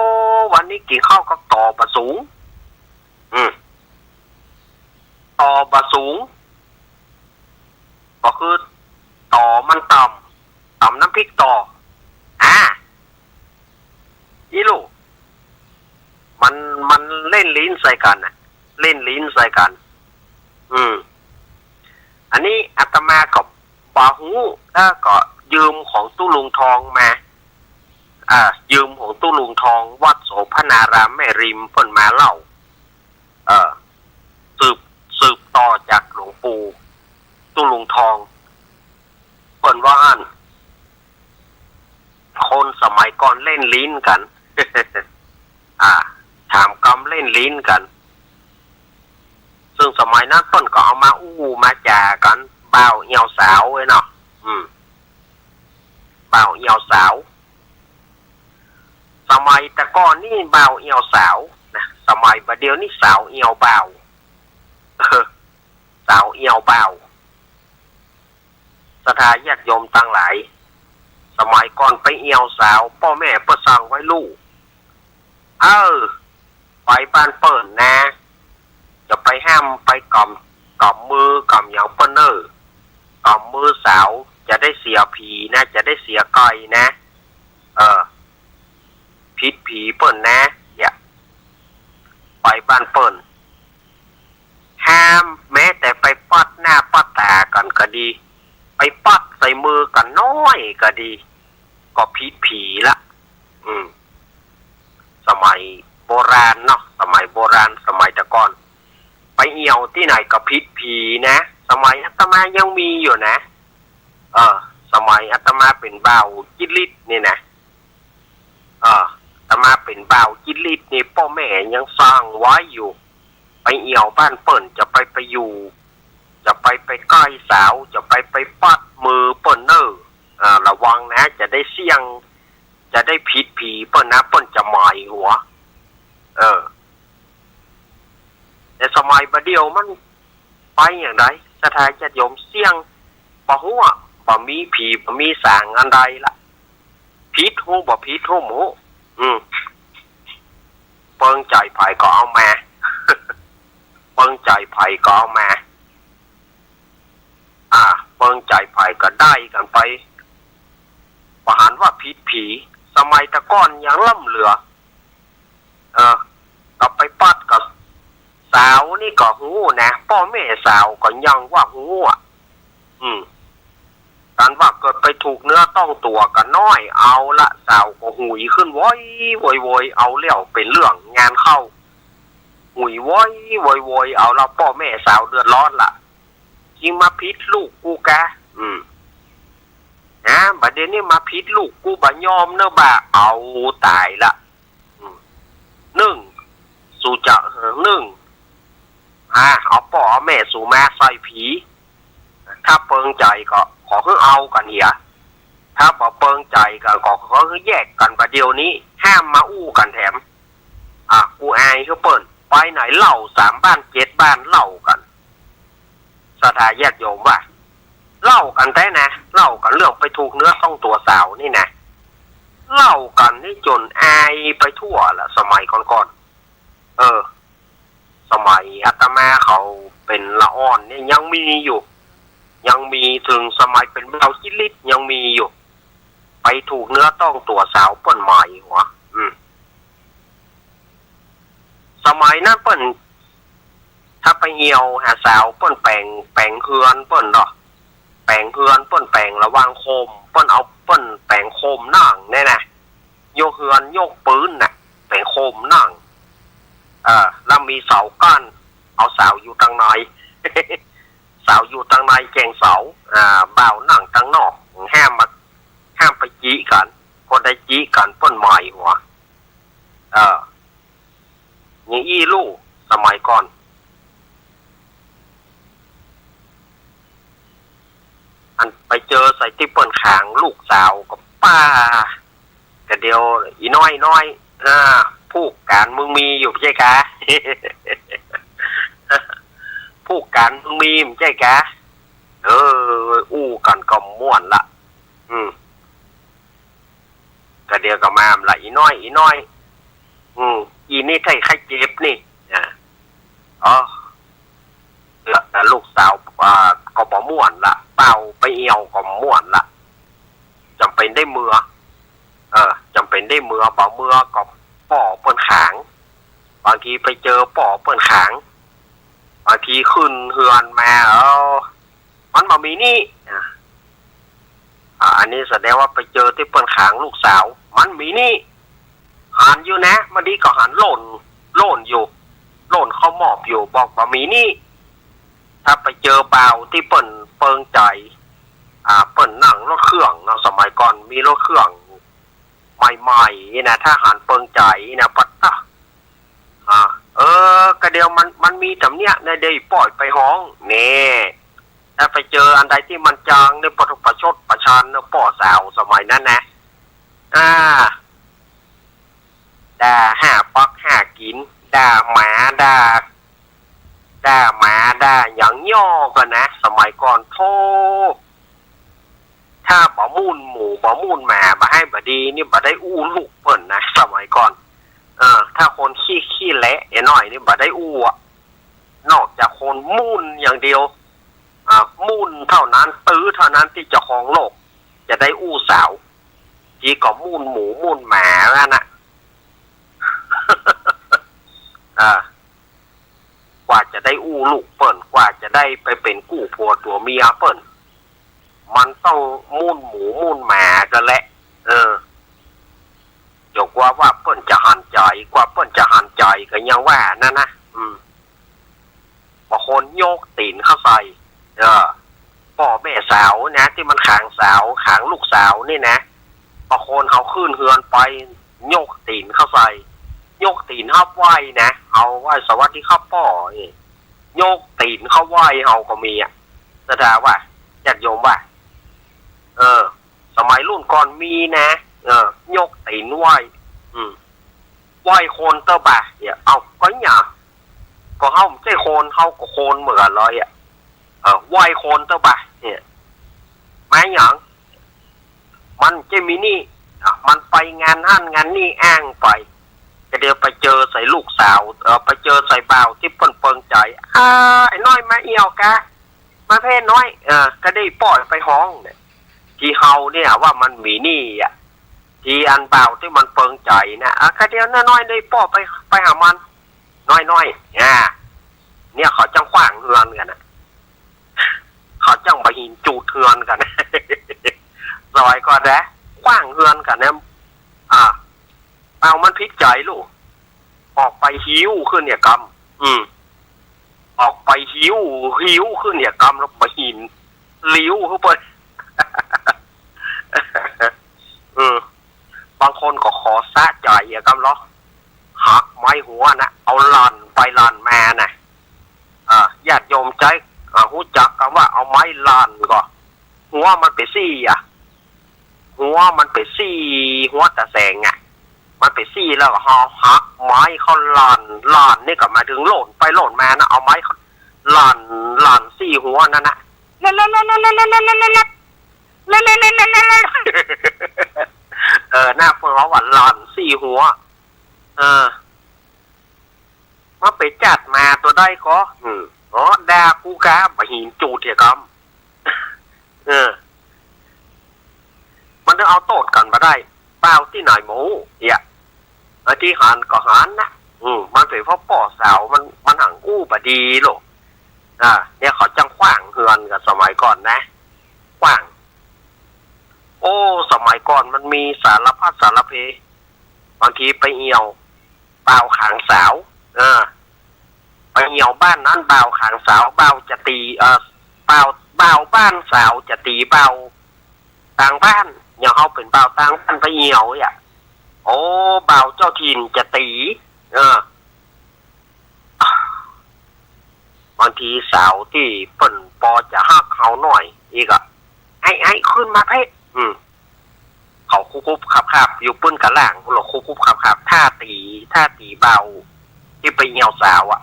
วันนี้กิ๋นข้าวกับต่อบ่าสูง อืม ต่อบ่าสูง ก็คือต่อมันต่ำ ต่ำน้ำพริกต่อ อ่า อี่ลูก มัน มันเล่นลิ้นใส่กั๋นน่ะ เล่นลิ้นใส่กั๋น อืม อันนี้อาตมาก็บ่ฮู้ แล้วก็ยืมของตุ๊ลุงทองมา อ่า ยืมของตุ๊ลุงทอง วัดโสภณารามแม่ริม เปิ้นมาเล่า เออ สืบ สืบต่อจากหลวงปู่ตุ๊ลุงทอง เปิ้นว่าอั้น คนสมัยก่อนเล่นลิ้นกั๋น อ่า ถามกำเล่นลิ้นกั๋น ซึ่งสมัยนั้นเปิ้นก็เอามาอู้มาจ๋ากั๋น บ่าวเอี่ยวสาวเว้ยเนาะ อืม บ่าวเอี่ยวสาว สมัยแต่ก่อนนี่บ่าวเอี่ยวสาวนะ สมัยบ่าเดี่ยวนี่สาวเอี่ยวบ่าว เออ สาวเอี่ยวบ่าว ศรัทธาญาติโยมตังหลาย สมัยก่อนไปเอี่ยวสาว ป้อแม่เปิ้นสั่งไว้ลูก เออ ไปบ้านเปิ้นนะ จะไปห้ามไปก๋ำ ก๋ำมือก๋ำหยังเปิ้นเน่อ ก๋ำมือสาวจะได้เสียผีนะ จะได้เสียไก่นะ เออ ผิดผีเปิ้นนะ เนี่ย ไปบ้านเปิ้น ห้ามแม้แต่ไปป๊าดหน้าป๊าดต๋ากั๋นก็ดี ไปป๊าดใส่มือกั๋นน้อยก็ดี ก็ผิดผีละ อืม สมัยโบราณเนาะ สมัยโบราณ สมัยแต่ก่อน ไป เอี่ยวตี้ไหนก็ผิดผีนะ สมัยอาตมายังมีอยู่นะ เออ สมัยอาตมาเป๋นบ่าวจิตรฤทธิ์นี่นะ เออ อาตมาเป๋นบ่าวจิตรฤทธิ์นี่ ป้อแม่ยังซ่างไว้อยู่ ไปเอี่ยวบ้านเปิ้น จะไปไปอยู่ จะไปไปใก้สาว จะไปไปปัดมือเปิ้นเน่อ อ่า ระวังนะ จะได้เสี่ยง จะได้ผิดผีเปิ้นนะ เปิ้นจะหมายหัว เออ แต่สมัยบ่าเดี่ยวมันไปอย่างใด ศรัทธาญาติโยม เสี่ยง บ่ฮู้อะ บ่มีผี บ่มีสางอันใดละ ผิดฮู้ บ่ผิดฮู้ บ่ฮู้ อืม เปิงใจ๋ใผก็เอามา เปิงใจ๋ใผก็เอามา อ่า เปิงใจ๋ใผก็ได้กั๋นไป บ่หันว่าผิดผี สมัยแต่ก่อนยังล้ำเหลือ เออ ก็ไปปัดกับสาวนี่ก็ฮู้นะ ป้อแม่สาวก็ยังว่าฮู้อะ อืม กั๋นว่าเกิดไปถูกเนื้อต้องตั๋วก็น้อยเอาละ สาวก็หุยขึ้นโว้ยโวยโวย เอาแล้วเป๋นเรื่องงานเข้า หุยโว้ยโวยโวย เอาละ ป้อแม่สาวเดือดร้อนละ จิ่งมาผิดลูกกูกา อืม ฮะ บ่าเดี่ยวนี้มาผิดลูกกู บ่ยอมเน่อบ่า เอาต๋ายละ อืม นึ่ง สูจะ นึ่ง อ่า เอาป้อเอาแม่สูมาใส่ผี ถ้าเปิงใจ๋ก็ขอหื้อเอากั๋นเหีย ถ้าบ่เปิงใจ๋ก็ขอหื้อแยกกั๋นบ่าเดี่ยวนี้ ห้ามมาอู้กั๋นแถม อ่ะ กูอายหื้อเปิ้น ไปไหนเล่า สามบ้านเจ็ดบ้านเล่ากั๋น ศรัทธาญาติโยมว่า เล่ากั๋นแต๊นะ เล่ากั๋นเรื่องไปถูกเนื้อต้องตั๋วสาวนี่นะ เล่ากั๋นนี่จ๋นอายไปทั่วละ สมัยก่อนๆ เออ สมัยอาตมาเขาเป๋นละอ่อนนี่ยังมีอยู่ ยังมี เถิงสมัยเป๋นบ่าวจิตรฤทธิ์ยังมีอยู่ ไปถูกเนื้อต้องตั๋วสาวเปิ้นหมายหัว อืม สมัยนั้นเปิ้น ถ้าไปเอี่ยวหาสาวเปิ้นแป๋ง แป๋งเฮือนเปิ้นเนาะ แป๋งเฮือนเปิ้นแป๋งระหว่างโคม เปิ้นเอา เปิ้นแป๋งโคมนั่งเนี่ยนะ ยกเฮือนยกปื๊นน่ะ แป๋งโคมนั่ง เออ แล้วมีเสากั้น เอาสาวอยู่ตังใน สาวอยู่ตังในแก่งเสา อ่า บ่าวนั่งตังนอก ห้ามมา ห้ามไปจี๊กั๋น คนใดจี๊กั๋นเปิ้นหมายหัว เออ อย่างอี้ลู่ สมัยก่อน อันไปเจอใส่ตี้เปิ้นขังลูกสาวก็ป้า ก็เดี๋ยว อี่น้อย อี่น้อย อ่า ผู้ก๋านมึงมีอยู่ใจ้กา ผู้ก๋านมึงมีใจ้กา เออ อู้กั๋นก็ม่วนละ อืม ก็เดี๋ยวก็มาละ อี่น้อย อี่น้อย อืม อี่นี่ใค่ ใค่เจ็บนี่ อ่า อ๋อ แล้ว แล้วลูกสาว อ่า ก็บ่ม่วนละ บ่าวไปเอี่ยวก็ม่วนละ จ๋ำเป๋นได้เมือ เออ จ๋ำเป๋นได้เมือ บ่เมือก็ป้อเปิ้นขัง บางทีไปเจอป้อเปิ้นขัง บางทีขึ้นเฮือนมา เออ มันบ่มีนี่ อ่า อ่า อันนี้แสดงว่าไปเจอตี้เปิ้นขังลูกสาว มันมีนี่ หันอยู่นะ บ่าดีก็หันโล่น โล่นอยู่ โล่นเข้ามอบอยู่ บอกบ่ามีนี่ ถ้าไปเจอบ่าวตี้เปิ้นเปิงใจ๋ อ่า เปิ้นนั่งรถเครื่องเนาะ สมัยก่อนมีรถเครื่องใหม่ๆ นี่นะ ถ้าหันเปิงใจ๋นะ ปัดตะ อ่า เออ ก็เดี๋ยวมัน มันมีจ๋ำเนี้ยนะ เดี๋ยวป้อไปฮ้อง แน่ ถ้าไปเจออันใดตี้มันจาง เดี๋ยวประชดประชันนะ ป้อสาวสมัยนั้นนะ อ่า ด่าห้าปักห้ากิ๋น ด่าหมา ด่า ด่าหมา ด่าหยังย่อกั๋นนะ สมัยก่อน โธ่ ถ้าบ่หมู่นหมู บ่หมู่นหมา บ่ฮ้ายบ่ดีนี่ บ่ได้อู้ลูกเปิ้นนะ สมัยก่อน เออ ถ้าคนขี้ ขี้แหละ ไอ้น้อยนี่ บ่ได้อู้อะ นอกจากคนหมู่นอย่างเดียว อ่า หมู่นเท่านั้น ตื้อเท่านั้นตี้จะครองโลก จะได้อู้สาว จีก็หมู่นหมู หมู่นหมา ว่านั้นน่ะ อ่า กว่าจะได้อู้ลูกเปิ้น กว่าจะได้ไปเป๋นกู้ผัวตั๋วเมียเปิ้น มันต้องหมู่นหมูหมู่นหมากั๋นแหละ เออ เดี๋ยวกว่า ว่าเปิ้นจะหันใจ๋ กว่าเปิ้นจะหันใจ๋ก็ยังว่านั้นนะ อืม บางคนยกตี๋นเข้าใส่ เออ ป้อแม่สาวนะ ตี้มันขังสาว ขังลูกสาวนี่นะ บางคนเฮาขึ้นเฮือนไป ยกตี๋นเข้าใส่ ยกตี๋นฮับไหว้นะ เฮาไหว้สวัสดีครับป้อนี่ ยกตี๋นเข้าไหว้เฮาก็มีอะ ศรัทธาว่า ญาติโยมว่า เออ สมัยรุ่นก่อนมีนะ เออ ยกตี๋นไหว้ อืม ไหว้คนเต๊อะบ่า เนี่ย เอ้า ก็เนี่ย ก็เฮาบ่ใจ้คน เฮาก็คนเหมือนกั๋นเลยอะ เออ ไหว้คนเต๊อะบ่า เนี่ย มาหยัง มันจะมีหนี้ อ่ะ มันไปงานหั้นงานนี่อ้างไป ก็เดี๋ยวไปเจอใส่ลูกสาว เออ ไปเจอใส่บ่าวตี้เปิ้นเปิงใจ๋ อ่า ไอ้น้อยมาเอี่ยวกา มาเพ่น้อย เออ ก็ได้ป้อไปฮ้องเนี่ย ตี้เฮาเนี่ยว่ามันมีหนี้อะ ตี้อันบ่าวตี้มันเปิงใจ๋นะ อ่ะ ก็เดี๋ยวน้อยๆ ได้ป้อไป ไปหามัน น้อยๆ อ่า เนี่ยเขาจั้งขว้างเฮือนกั๋นนะ เขาจั้งบ่าหินจูดเฮือนกั๋น สมัยก่อนนะ ขว้างเฮือนกั๋นนะ อ่า เอามันผิดใจ๋ลูก ออกไปหิ้วขึ้นเนี่ยกำ อืม ออกไปหิ้ว หิ้วขึ้นเนี่ยกำ แล้วบ่าหิน ลิ้วเข้าไป เออ บางคนก็ขอสะใจ๋อะกำเหรอ หักไม้หัวนะ เอาหล่อนไปหล่อนมานะ อ่า ญาติโยมใจ๊ อ่า ฮู้จักกำว่าเอาไม้หล่อนก่อ หัวมันเป๋นสี่อะ หัวมันเป๋นสี่ หัวต๋าแสงอะ มันเป๋นสี่แล้วก็หักไม้เขาหล่อน หล่อนนี่ก็หมายเถิงโล่นไปโล่นมานะ เอาไม้เขาหล่อน หล่อนสี่หัวนั่นนะ เออ หน้าเปิ้นว่าหล่อนสี่หัว เออ มันไปจัดมาตั๋วใดก่อ อืม อ๋อ ด่ากูกา บ่าหินจูดเหียกำ เออ มันต้องเอาโต้ษกั๋นบ่าได้ บ่าวตี้ไหนหมู่เหีย ไอ้ตี้หันก็หันนะ อืม มันเป๋นเพราะป้อสาวมัน มันหังอู้บ่ดีโลก อ่า เนี่ยเขาจั้งขว้างเฮือนกั๋นสมัยก่อนนะ ขว้าง โอ้ สมัยก่อนมันมีสารพัดสารเพ บางทีไปเอี่ยว บ่าวขังสาว เออ ไปเอี่ยวบ้านนั้น บ่าวขังสาว บ่าวจะตี๋ เออ บ่าว บ่าวบ้านสาวจะตี๋บ่าวตางบ้าน อย่างเฮาเป๋นบ่าวตางบ้านไปเอี่ยวเนี่ย โอ้ บ่าวเจ้าถิ่นจะตี๋ เออ บางทีสาวตี้เปิ้นปอจะฮักเฮาหน้อย อีกอะ ไอ้ ไอ้ ขึ้นมาเพ่ อืม เขาคุบๆขับๆ อยู่ปื้นก๋าล่าง พวกเราคุบๆขับๆ ถ้าตี๋ ถ้าตี๋บ่าวตี้ไปเอี่ยวสาวอะ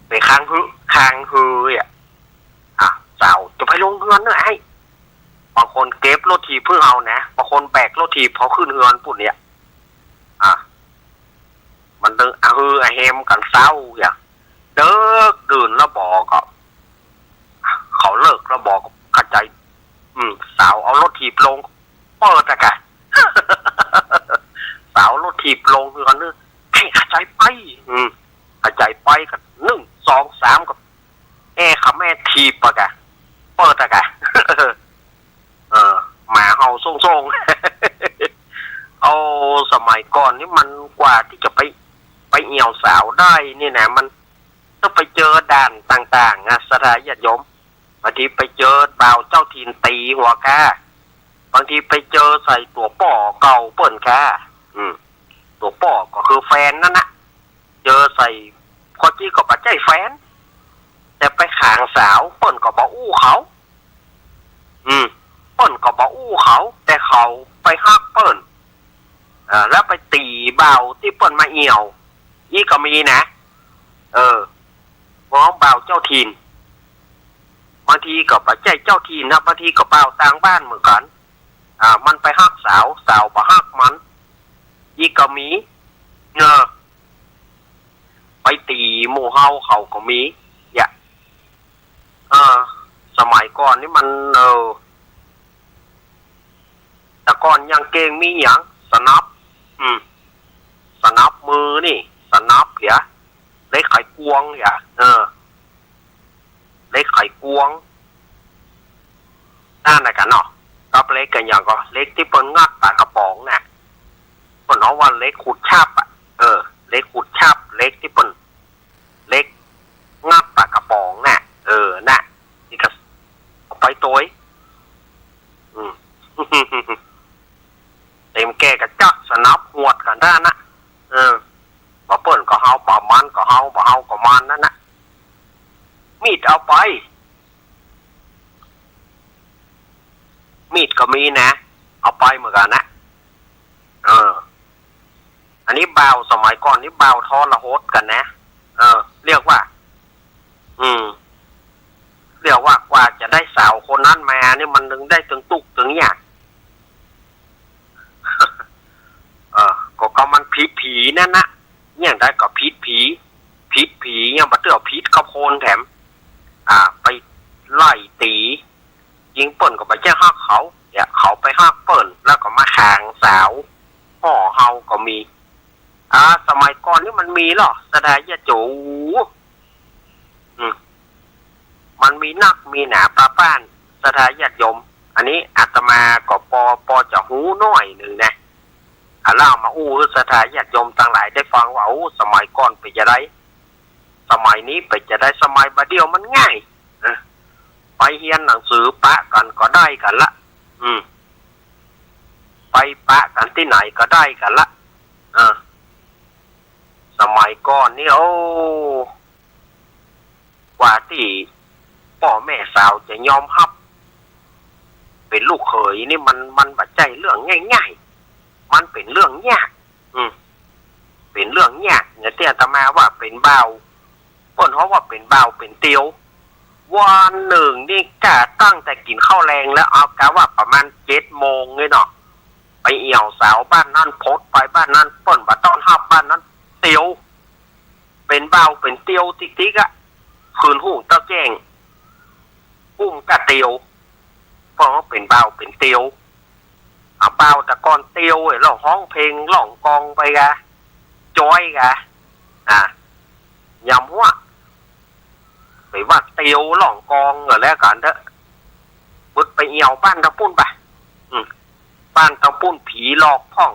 ไปค้างฮื้อ ค้างฮื้ออะ อ่ะ สาวจะไปลงเฮือนเน่อไอ้ บางคนเก็บรถถีบหื้อเฮานะ บางคนแบกรถถีบเขาขึ้นเฮือนปุ้นเนี่ย อ่ะ มันตึงอะฮืออะเฮมกั๋นเซ้าอย่าง เดิกดื่นแล้วบ่อก็ เขาเลิกแล้วบ่อก็เข้าใจ๋ อืม สาวเอารถถีบลง เปิดอะกะ สาวรถถีบลงคือกันนึก ให้เข้าใจ๋ไป อืม เข้าใจ๋ไปก็นึ่ง สอง สามก็ แอ่ขะแม่ถีบอะกะ เปิดอะกะ เออ หมาเห่าส่งๆ เอา สมัยก่อนนี่มันกว่าตี้จะไป ไปเอี่ยวสาวได้นี่นะ มันต้องไปเจอด่านต่างๆ อะ ศรัทธาญาติโยม บางทีไปเจอบ่าวเจ้าถิ่นตี๋หัวก้า บางทีไปเจอใส่ตั๋วป้อเก่าเปิ้นก้า อืม ตั๋วป้อก็คือแฟนนั่นนะ เจอใส่ ข้อจริงก็บ่ใจ้แฟน แต่ไปขังสาว เปิ้นก็บ่อู้เขา อืม เปิ้นก็บ่อู้เขา แต่เขาไปฮักเปิ้น เอ่อ แล้วไปตี๋บ่าวตี้เปิ้นมาเอี่ยว อี้ก็มีนะ เออ ฮ้องบ่าวเจ้าถิ่น บางทีก็บ่ใจ้เจ้าถิ่นนะ บางทีก็บ่าวตางบ้านเหมือนกั๋น อ่า มันไปฮักสาว สาวบ่ฮักมัน อี้ก็มี เนอะ ไปตี๋หมู่เฮาเขาก็มี เนี่ย เออ สมัยก่อนนี่มัน เออ แต่ก่อนยังเก่งมีหยัง สนับ อืม สนับมือนี่ สนับเหีย เหล็กไขควงเหีย เออ เหล็กไขควง นั่นน่ะกั๋นเนาะ กับเหล็กกั๋นหยังก่อ เหล็กตี้เปิ้นงัดปากกระป๋องน่ะ เปิ้นฮ้องว่าเหล็กขุดฉับอะ เออ เหล็กขุดฉับ เหล็กตี้เปิ้น เหล็กงัดปากกระ ป๋องน่ะ เออ น่ะ นี่ก็เอาไปตวย อืม เต็มแก่กระจักสนับหวดกั๋นด้านน่ะ เออ บ่าเปิ้นก็เฮา บ่ามันก็เฮา บ่าเฮาก็มันนั่นน่ะ มีดเอาไป มีดก็มีนะ เอาไปเหมือนกั๋นนะ เออ อันนี้บ่าวสมัยก่อนนี่บ่าวทรหดกั๋นนะ เออ เรียกว่า อืม เรียกว่ากว่าจะได้สาวคนนั้นมานี่มันตึงได้ตึงตุ๊กตึงยาก เออ ก็ ก็มันผิดผีนั่นนะ อย่างใดก็ผิดผี ผิดผี ยังบ่เตื้อผิดกับคนแถม อ่า ไปไล่ตี๋ ยิ่งเปิ้นก็บ่ใจ้ฮักเขา เนี่ย เขาไปฮักเปิ้น แล้วก็มาขางสาว พ่อเฮาก็มี อ่า สมัยก่อนนี่มันมีเหรอ ศรัทธาญาติโยม อืม มันมีนักมีหนาปาป้าน ศรัทธาญาติโยม อันนี้อาตมาก็ปอ ปอจะฮู้หน้อยนึ่งนะ อ่า เล่ามาอู้หื้อศรัทธาญาติโยมตังหลายได้ฟังว่า โอ้ สมัยก่อนเป๋นจะใด สมัยนี้เป๋นจะใด สมัยบ่าเดี่ยวมันง่าย เออ ไปเฮียนหนังสือปะกั๋นก็ได้กั๋นละ อืม ไปปะกั๋นตี้ไหนก็ได้กั๋นละ เออ สมัยก่อนนี่ โอ้ กว่าตี้ป้อแม่สาวจะยอมฮับเป๋นลูกเขยนี่มัน มันบ่ใจ้เรื่องง่ายๆ มันเป๋นเรื่องยาก อืม เป๋นเรื่องยาก อย่างตี้อาตมาว่าเป๋นบ่าว เปิ้นฮ้องว่าเป๋นบ่าวเป๋นเตียว วันนึ่งนี่กะตั้งแต่กิ๋นข้าวแลงแล้ว เอากะว่าประมาณเจ็ดโมงนี่เนาะ ไปเอี่ยวสาวบ้านนั้น พดไปบ้านนั้น เปิ้นบ่ต้อนฮับบ้านนั้น เตียว เป๋นบ่าวเป๋นเตียวติ๊กๆ อะ คืนฮุ่งเต๊าแจ้ง อุ้มกะเตียว เพราะว่าเป๋นบ่าวเป๋นเตียว อ่ะ บ่าวแต่ก่อนเตียวเอ้ย ร้องฮ้องเพลง ร้องกลองไปกะ จ๊อยกะ อ่ะ ยำหัว ไปว่าเตียวร้องกลองก็แล้วกั๋นเต๊อะ บึดไปเอี่ยวบ้านตางปุ้นไป อืม บ้านตางปุ้นผีหลอกพ่อง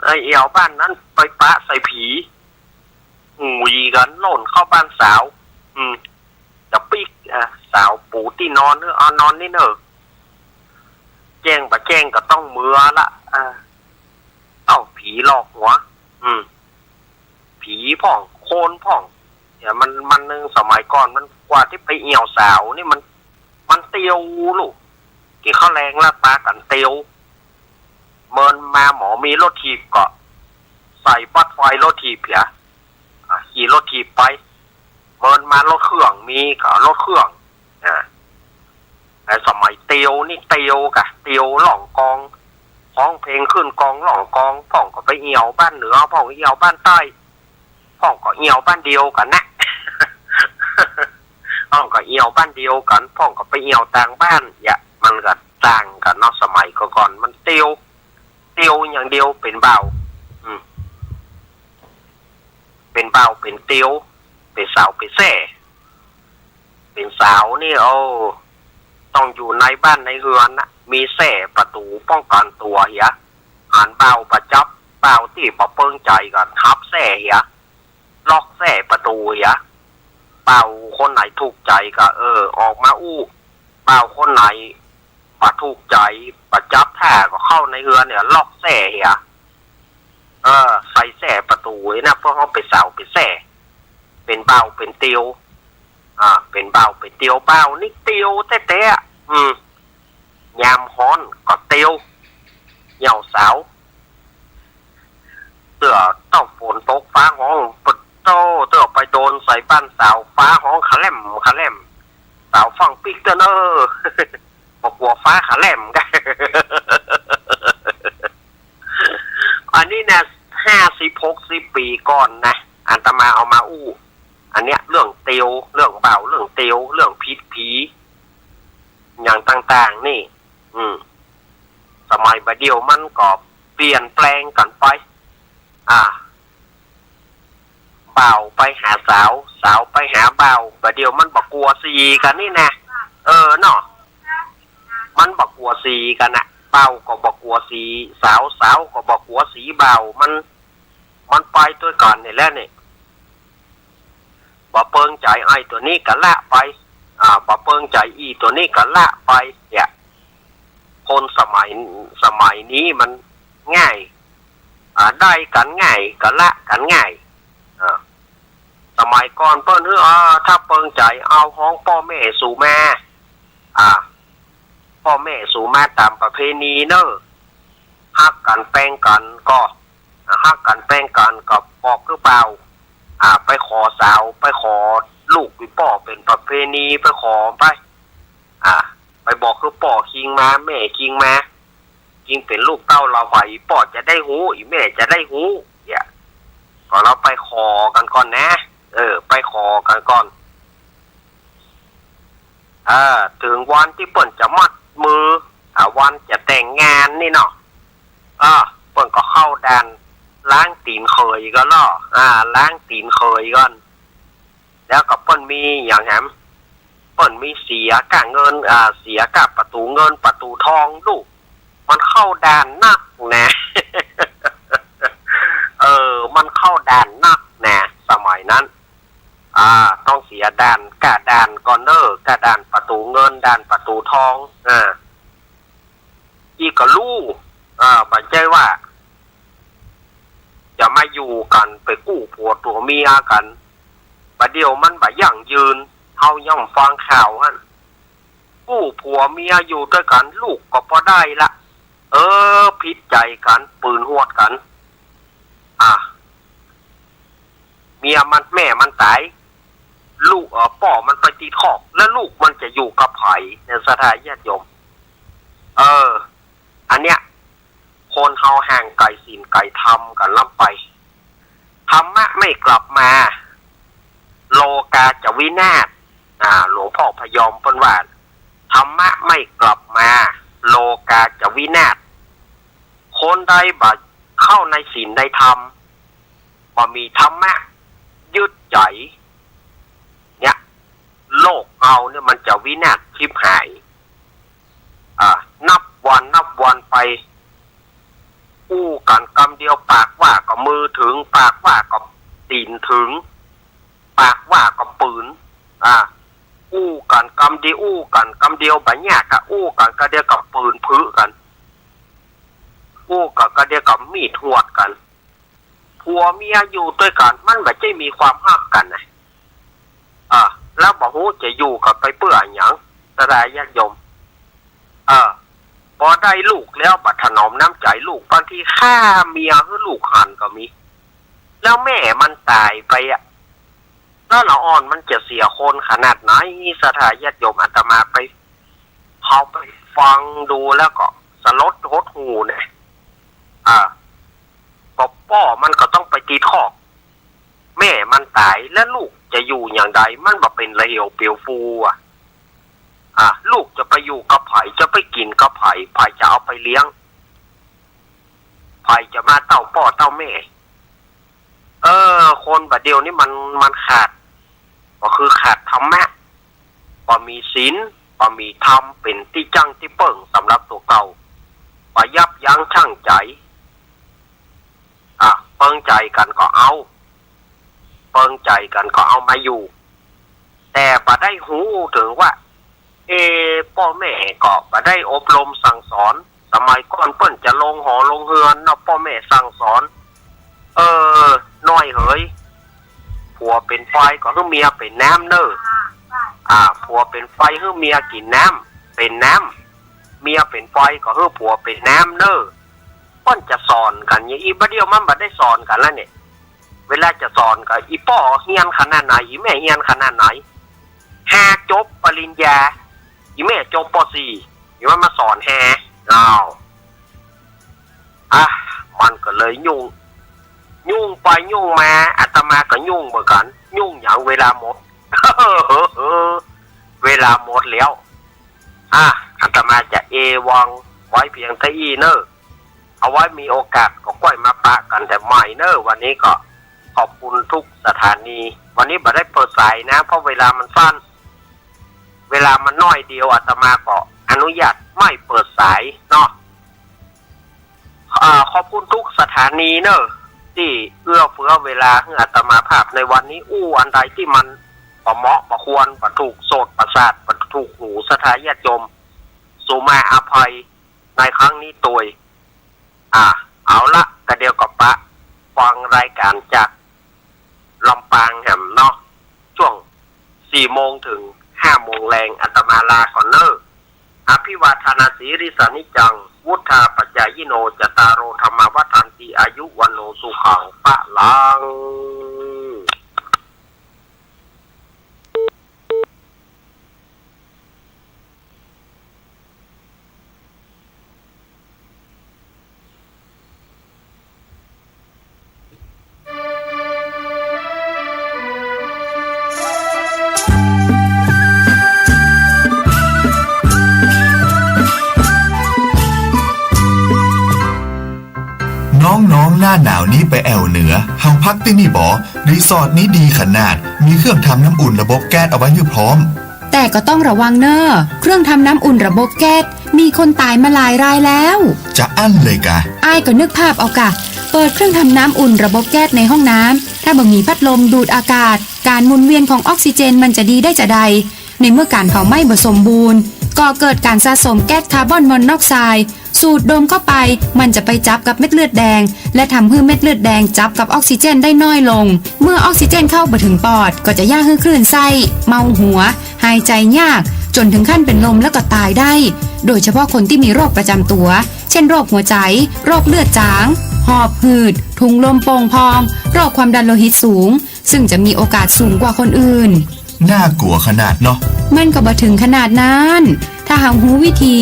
ไอ้เอี่ยวบ้านนั้นไปปะใส่ผี หงุยกั๋น ล่นเข้าบ้านสาว อืม จะปิ๊ก อ่ะ สาวปูตี้นอน เออ เอานอนนี่เน่อ แจ้งบ่แจ้งก็ต้องเมือละ อ่ะ เอ้า ผีหลอกหัว อืม ผีพ่อง คนพ่อง เนี่ย มัน มันนึ่งสมัยก่อนมันกว่าตี้ไปเอี่ยวสาวนี่มัน มันเตียวลูก กิ๋นข้าวแลงแล้วปากั๋นเตียว เมินมาหมอมีรถถีบก็ใส่บั้นไฟรถถีบเหีย อ่ะ ขี่รถถีบไป เมินมารถเครื่องมีก็รถเครื่อง อ่ะ ไอ้สมัยเตียวนี่เตียวกะ เตียวร้องกลอง ฮ้องเพลงขึ้นกลองร้องกลอง พ่องก็ไปเอี่ยวบ้านเหนือ พ่องเอี่ยวบ้านใต้ พ่องก็เอี่ยวบ้านเดียวกั๋นนะ พ่องก็เอี่ยวบ้านเดียวกั๋น พ่องก็ไปเอี่ยวต่างบ้าน เนี่ย มันก็ต่างกั๋นเนาะ สมัยก่อนๆ มันเตียว เตียวอย่างเดียว เป๋นบ่าว อืม เป๋นบ่าวเป๋นเตียว เป๋นสาวเป๋นแส้ เป๋นสาวนี่ โอ้ ต้องอยู่ในบ้านในเฮือนนะ มีแส้ประตู๋ป้องกั๋นตั๋วเหีย หันบ่าวบ่จับ บ่าวตี้บ่เปิงใจ๋ก็หับแส้เหีย ล็อกแส้ประตู๋เหีย บ่าวคนไหนถูกใจ๋ก็ เออ ออกมาอู้ บ่าวคนไหนบ่ถูกใจ๋ บ่จับท่าก็เข้าในเฮือนเนี่ย ล็อกแส้เหีย เออ ใส่แส้ประตู๋นะ พวกเฮาเป๋นสาวเป๋นแส้ เป๋นบ่าวเป๋นเตียว อ่า เป๋นบ่าวเป๋นเตียว บ่าวนี่เตียวแต๊ๆ อืม ยามฮ้อนก็เตียว เอี่ยวสาว เตื้อเต้าฝนตกฟ้าฮ้อง ปะโต้ เตื้อไปโดนใส่บ้านสาว ฟ้าฮ้องคะแล่มคะแล่ม สาวฟั่งปิ๊กเตื้อเน่อ บ่กั๋วฟ้าคะแล่มกะ อันนี้นะ ห้าสิบหกสิบปี๋ก่อนนะ อาตมาเอามาอู้ อันเนี้ย เรื่องเตียว เรื่องบ่าว เรื่องเตียว เรื่องผิดผี อย่างต่างๆ นี่ อืม สมัยบ่าเดี่ยวมันก็เปลี่ยนแปลงกั๋นไป อ่า บ่าวไปหาสาว สาวไปหาบ่าว บ่าเดี่ยวมันบ่กั๋วสีกั๋นนี่นะ เออเนาะ มันบ่กั๋วสีกั๋นนะ บ่าวก็บ่กั๋วสีสาว สาวก็บ่กั๋วสีบ่าว มัน มันไปตวยกั๋นนี่แหละนี่ บ่เปิงใจ๋ไอ้ตั๋วนี้ก็ละไป อ่า บ่เปิงใจ๋อี่ตั๋วนี้ก็ละไป เนี่ย คนสมัย สมัยนี้มันง่าย อ่า ได้กั๋นง่าย ก็ละกั๋นง่าย อ่า สมัยก่อนเปิ้นหื้อ อ่า ถ้าเปิงใจ๋เอาฮ้องป้อแม่สูมา อ่า ป้อแม่สูมาต๋ามประเพณีเน่อ ฮักกั๋นแปงกั๋นก็ ฮักกั๋นแปงกั๋นก็บอกหื้อบ่าว อ่า ไปขอสาว ไปขอลูกอีป้อเป๋นประเพณี ไปขอไป อ่า ไปบอกหื้อป้อคิงมา แม่คิงมา คิงเป๋นลูกเต้าลาวใหญ่ ป้อจะได้ฮู้ อี่แม่จะได้ฮู้ เนี่ย ก็เฮาไปขอกั๋นก่อนนะ เออ ไปขอกั๋นก่อน เออ เถิงวันตี้เปิ้นจะมัดมือ อ่า วันจะแต่งงานนี่เนาะ เออ เปิ้นก็เข้าด่านล้างตี๋นเขยก่อนเนาะ อ่า ล้างตี๋นเขยก่อน แล้วก็เปิ้นมีหยังแหม เปิ้นมีเสียก้าเงิน อ่า เสียก้าประตู๋เงินประตู๋ทอง ดู มันเข้าด่านนักนะ เออ มันเข้าด่านนักนะ สมัยนั้น อ่า ต้องเสียด่าน ก้าด่านก่อนเน่อ ก้าด่านประตู๋เงิน ด่านประตู๋ทอง อ่า อี่ก็ฮู้ อ่า บ่ใจ้ว่า จะมาอยู่กั๋น ไปกู้ผัวตั๋วเมียกั๋น บ่าเดี่ยวมันบ่ยั่งยืน เฮาย่อมฟังข่าวหั้น กู้ผัวเมียอยู่ตวยกั๋น ลูกก็บ่ได้ละ เออ ผิดใจ๋กั๋น ปืนหวดกั๋น อ่ะ เมียมัน แม่มันต๋าย ลูก เอ่อ ป้อมันไปติดคอก แล้วลูกมันจะอยู่กับใผ เนี่ย ศรัทธาญาติโยม เออ อันเนี้ย คนเฮาห่างไก๋ศีลไก๋ธรรมกั๋นล้ำไป ธรรมะไม่กลับมา โลกาจะวินาศ อ่า หลวงพ่อพยอมเปิ้นว่า ธรรมะไม่กลับมา โลกาจะวินาศ คนใดบ่เข้าในศีลในธรรม บ่มีธรรมะยึดใจ๋ เนี่ย โลกเฮาเนี่ยมันจะวินาศฉิบหาย อ่า นับวันนับวันไป อู้กั๋นกำเดียว ปากว่าก็มือเถิง ปากว่าก็ตี๋นเถิง ปากว่าก็ปืน อ่า อู้กั๋นกำเดียว อู้กั๋นกำเดียวบ่ยากอะ อู้กั๋นกำเดียวก็ปืนผึกั๋น อู้กั๋นกำเดียวก็มีดหวดกั๋น ผัวเมียอยู่ตวยกั๋น มันบ่ใจ้มีความฮักกั๋นนะ เออ แล้วบ่ฮู้จะอยู่กั๋นไปเปื้อหยัง ศรัทธาญาติโยม เออ พอได้ลูกแล้วบ่ถนอมน้ำใจ๋ลูก บางทีฆ่าเมียหื้อลูกหันก็มี แล้วแม่มันต๋ายไปอะ แล้วละอ่อนมันจะเสียคนขนาดไหน ศรัทธาญาติโยม อาตมาไป เฮาไปฟังดูแล้วก็สลดหดหู่นะ อ่า ก็ป้อมันก็ต้องไปติดคอก แม่มันต๋าย แล้วลูกจะอยู่อย่างใด มันบ่เป๋นระเหียวเปียวฟูอะ อ่า ลูกจะไปอยู่กับใผ จะไปกิ๋นกับใผ ใผจะเอาไปเลี้ยง ใผจะมาเต้าป้อเต้าแม่ เออ คนบ่าเดี่ยวนี้มัน มันขาด ก็คือขาดธรรมะ บ่มีศีล บ่มีธรรมเป๋นตี้จั้งตี้เปิ้งสำหรับตั๋วเก่า บ่ยับยั้งชั่งใจ๋ อ่ะ เปิงใจ๋กั๋นก็เอา เปิงใจ๋กั๋นก็เอามาอยู่ แต่บ่ได้ฮู้เถิงว่า เอ ป้อแม่ก็บ่ได้อบรมสั่งสอน สมัยก่อนเปิ้นจะลงหอลงเฮือนเนาะ ป้อแม่สั่งสอน เออ น้อยเหย ผัวเป๋นไฟก็หื้อเมียเป๋นน้ำเน่อ อ่า ผัวเป๋นไฟหื้อเมียกิ๋นน้ำ เป๋นน้ำ เมียเป๋นไฟก็หื้อผัวเป๋นน้ำเน่อ เปิ้นจะสอนกั๋นอย่างอี้ บ่าเดี่ยวมันบ่ได้สอนกั๋นแล้วเนี่ย เวลาจะสอนก็ อี่ป้อเฮียนขนาดไหน อี่แม่เฮียนขนาดไหน หากจบปริญญา อี่แม่จบ ป.สี่ อี่มันมาสอนหา อ้าว อ่ะ มันก็เลยยุ่ง ยุ่งไปยุ่งมา อาตมาก็ยุ่งเหมือนกั๋น ยุ่งหยัง เวลาหมด เวลาหมดแล้ว อ่ะ อาตมาจะเอวังไว้เพียงเต้าอี้เน่อ เอาไว้มีโอกาสก็ก้อยมาปะกั๋นแถมใหม่เน่อ วันนี้ก็ขอบคุณทุกสถานี วันนี้บ่ได้เปิดสายนะ เพราะเวลามันสั้น เวลามันน้อยเดียว อาตมาก็อนุญาตไม่เปิดสายเนาะ อ่า ขอบคุณทุกสถานีเน่อ ตี้เอื้อเฟื้อเวลาหื้ออาตมาภาพในวันนี้ อู้อันใดตี้มันบ่เหมาะบ่ควร บ่ถูกโสตประสาท บ่ถูกหูศรัทธาญาติโยม สูมาอภัยในครั้งนี้ตวย อ่า เอาละ กะเดี๋ยวก็ปะฟังรายก๋านจากลำปางแหมเนาะ ช่วงสี่โมงเถิงห้าโมงแลง อาตมาลาก่อนเน่อ อภิวาทนาสีลิสานิจจัง วุฑฒาปจายิโน จัตตาโร ธัมมา วัฑฒันติ อายุ วัณโณ สุขัง พลัง น้องๆ หน้าหนาวนี้ไปแอ่วเหนือ เฮาพักตี้นี่บ่ รีสอร์ทนี้ดีขนาด มีเครื่องทำน้ำอุ่นระบบแก๊สเอาไว้หื้อพร้อม แต่ก็ต้องระวังเน่อ เครื่องทำน้ำอุ่นระบบแก๊ส มีคนต๋ายมาหลายรายแล้ว จะอั้นเลยกา อ้ายก็นึกภาพเอากา เปิดเครื่องทำน้ำอุ่นระบบแก๊สในห้องน้ำ ถ้าบ่มีพัดลมดูดอากาศ ก๋านหมุนเวียนของออกซิเจนมันจะดีได้จาใด ในเมื่อก๋านเผาไหม้บ่สมบูรณ์ ก่อเกิดก๋านสะสมแก๊สคาร์บอนมอนอกไซด์ สูดดมเข้าไป มันจะไปจับกับเม็ดเลือดแดง และทำหื้อเม็ดเลือดแดงจับกับออกซิเจนได้น้อยลง เมื่อออกซิเจนเข้าบ่เถิงปอด ก็จะเยียะหื้อคลื่นไส้ เมาหัว หายใจ๋ยาก จ๋นเถิงขั้นเป๋นลมแล้วก็ต๋ายได้ โดยเฉพาะคนตี้มีโรคประจ๋ำตั๋ว เช่น โรคหัวใจ๋ โรคเลือดจ๋าง หอบหืด ถุงลมโป่งพอง โรคความดันโลหิตสูง ซึ่งจะมีโอกาสสูงกว่าคนอื่น น่ากลัวขนาดเนาะ มันก็บ่เถิงขนาดนั้น ถ้าเฮาฮู้วิธี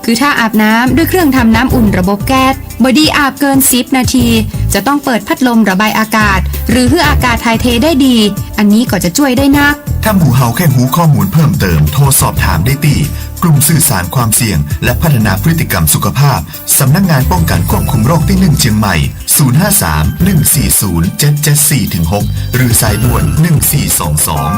คือถ้าอาบน้ำด้วยเครื่องทำน้ำอุ่นระบบแก๊ส บ่ดีอาบเกินสิบนาที จะต้องเปิดพัดลมระบายอากาศ หรือหื้ออากาศถ่ายเทได้ดี อันนี้ก็จะจ้วยได้นัก ถ้าหมู่เฮาแค่ฮู้ข้อมูลเพิ่มเติม โทรสอบถามได้ตี้ กลุ่มสื่อสารความเสี่ยง และพัฒนาพฤติกรรมสุขภาพ สำนักงานป้องกันควบคุมโรคตี้หนึ่งเจียงใหม่ ศูนย์ห้าสาม หนึ่งสี่ศูนย์ เจ็ดเจ็ดสี่ ถึง หก หรือสายด่วน หนึ่งสี่สองสอง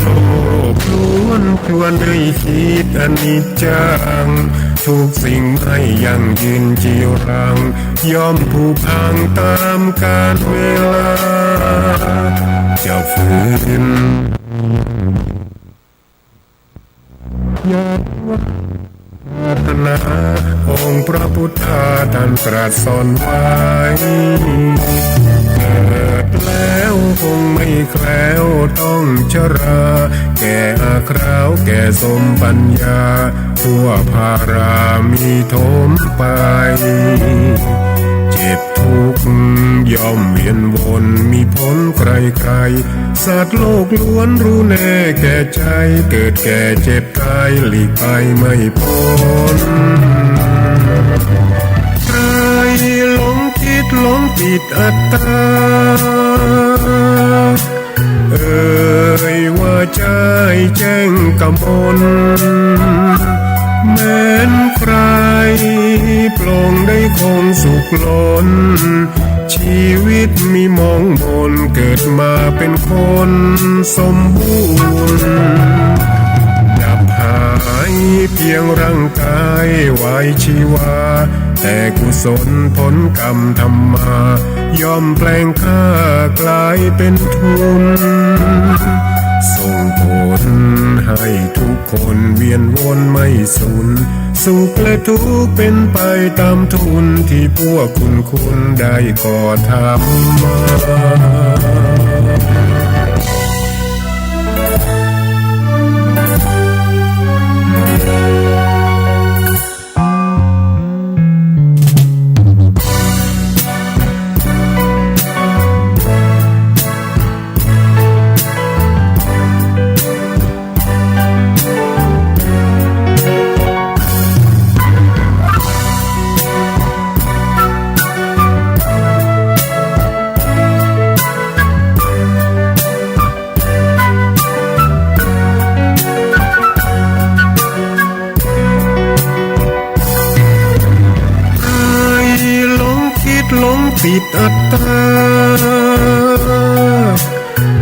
โลกล้วนชวนให้คิดอนิจจัง ทุกสิ่งไม่ยั่งยืนจีรัง ย่อมผุพังตามกาลเวลา จะฝืน อย่าปรารถนา องค์พระพุทธาท่านตรัสสอนไว้ เกิดแล้วคงไม่แคล้วต้องชรา แก่อาคราวแก่สมปัญญา ทั่วพารามีถมไป เจ็บทุกข์ย่อมเวียนวน มีพ้นใครๆ สัตว์โลกล้วนรู้แน่แก่ใจ เกิดแก่เจ็บตายหลีกไปไม่พ้น ใครหลงคิดหลงผิดอัตตา เอ่ยว่าใจ้แจ้งกมล แม้นใครปลงได้คงสุขล้น ชีวิตมีมองมน เกิดมาเป็นคนสมบูรณ์ ดับหายเพียงร่างกายไว้ชีวา แต่กุศลผลกรรมทำมา ย่อมแปลงค่ากลายเป็นทุน ส่งผลให้ทุกคนเวียนวนไม่สุน สุขและทุกข์เป็นไปตามทุน ที่พวกคุณคุณได้ก่อทำมา ติดอัตตา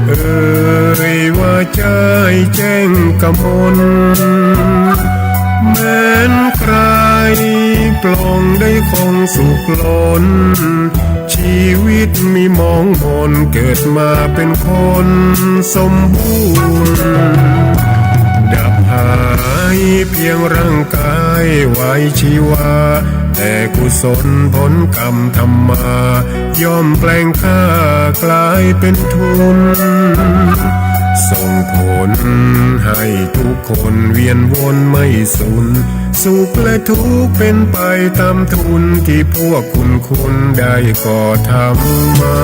เอ่ยว่าใจ้แจ้งกมล แม้นใคร่ปลองได้คงสุขล้น ชีวิตมีหมองหม่น เกิดมาเป็นคนสมบูรณ์ ดับหายเพียงร่างกายไว้ชีวา แต่กุศลผลกรรมทำมา ย่อมแปลงข้ากลายเป็นทุน ส่งผลให้ทุกคนเวียนวนไม่สุน สุขและทุกข์เป็นไปตามทุน ที่พวกคุณคุณได้ก่อทำมา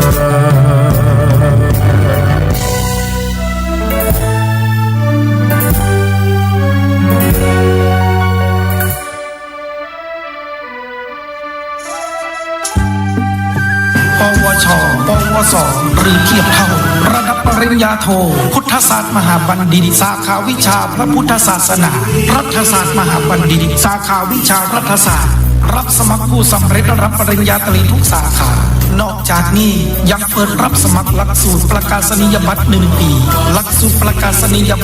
ปวช ปวส หรือเทียบเท่า ระดับปริญญาโท พุทธศาสตร์มหาบัณฑิต สาขาวิชาพระพุทธศาสนา รัฐศาสตร์มหาบัณฑิต สาขาวิชารัฐศาสตร์ รับสมัครผู้สำเร็จระดับปริญญาตรีทุกสาขา นอกจากนี้ยังเปิดรับสมัครหลักสูตรประกาศนียบัตรหนึ่งปี หลักสูตรประกาศนียบัตร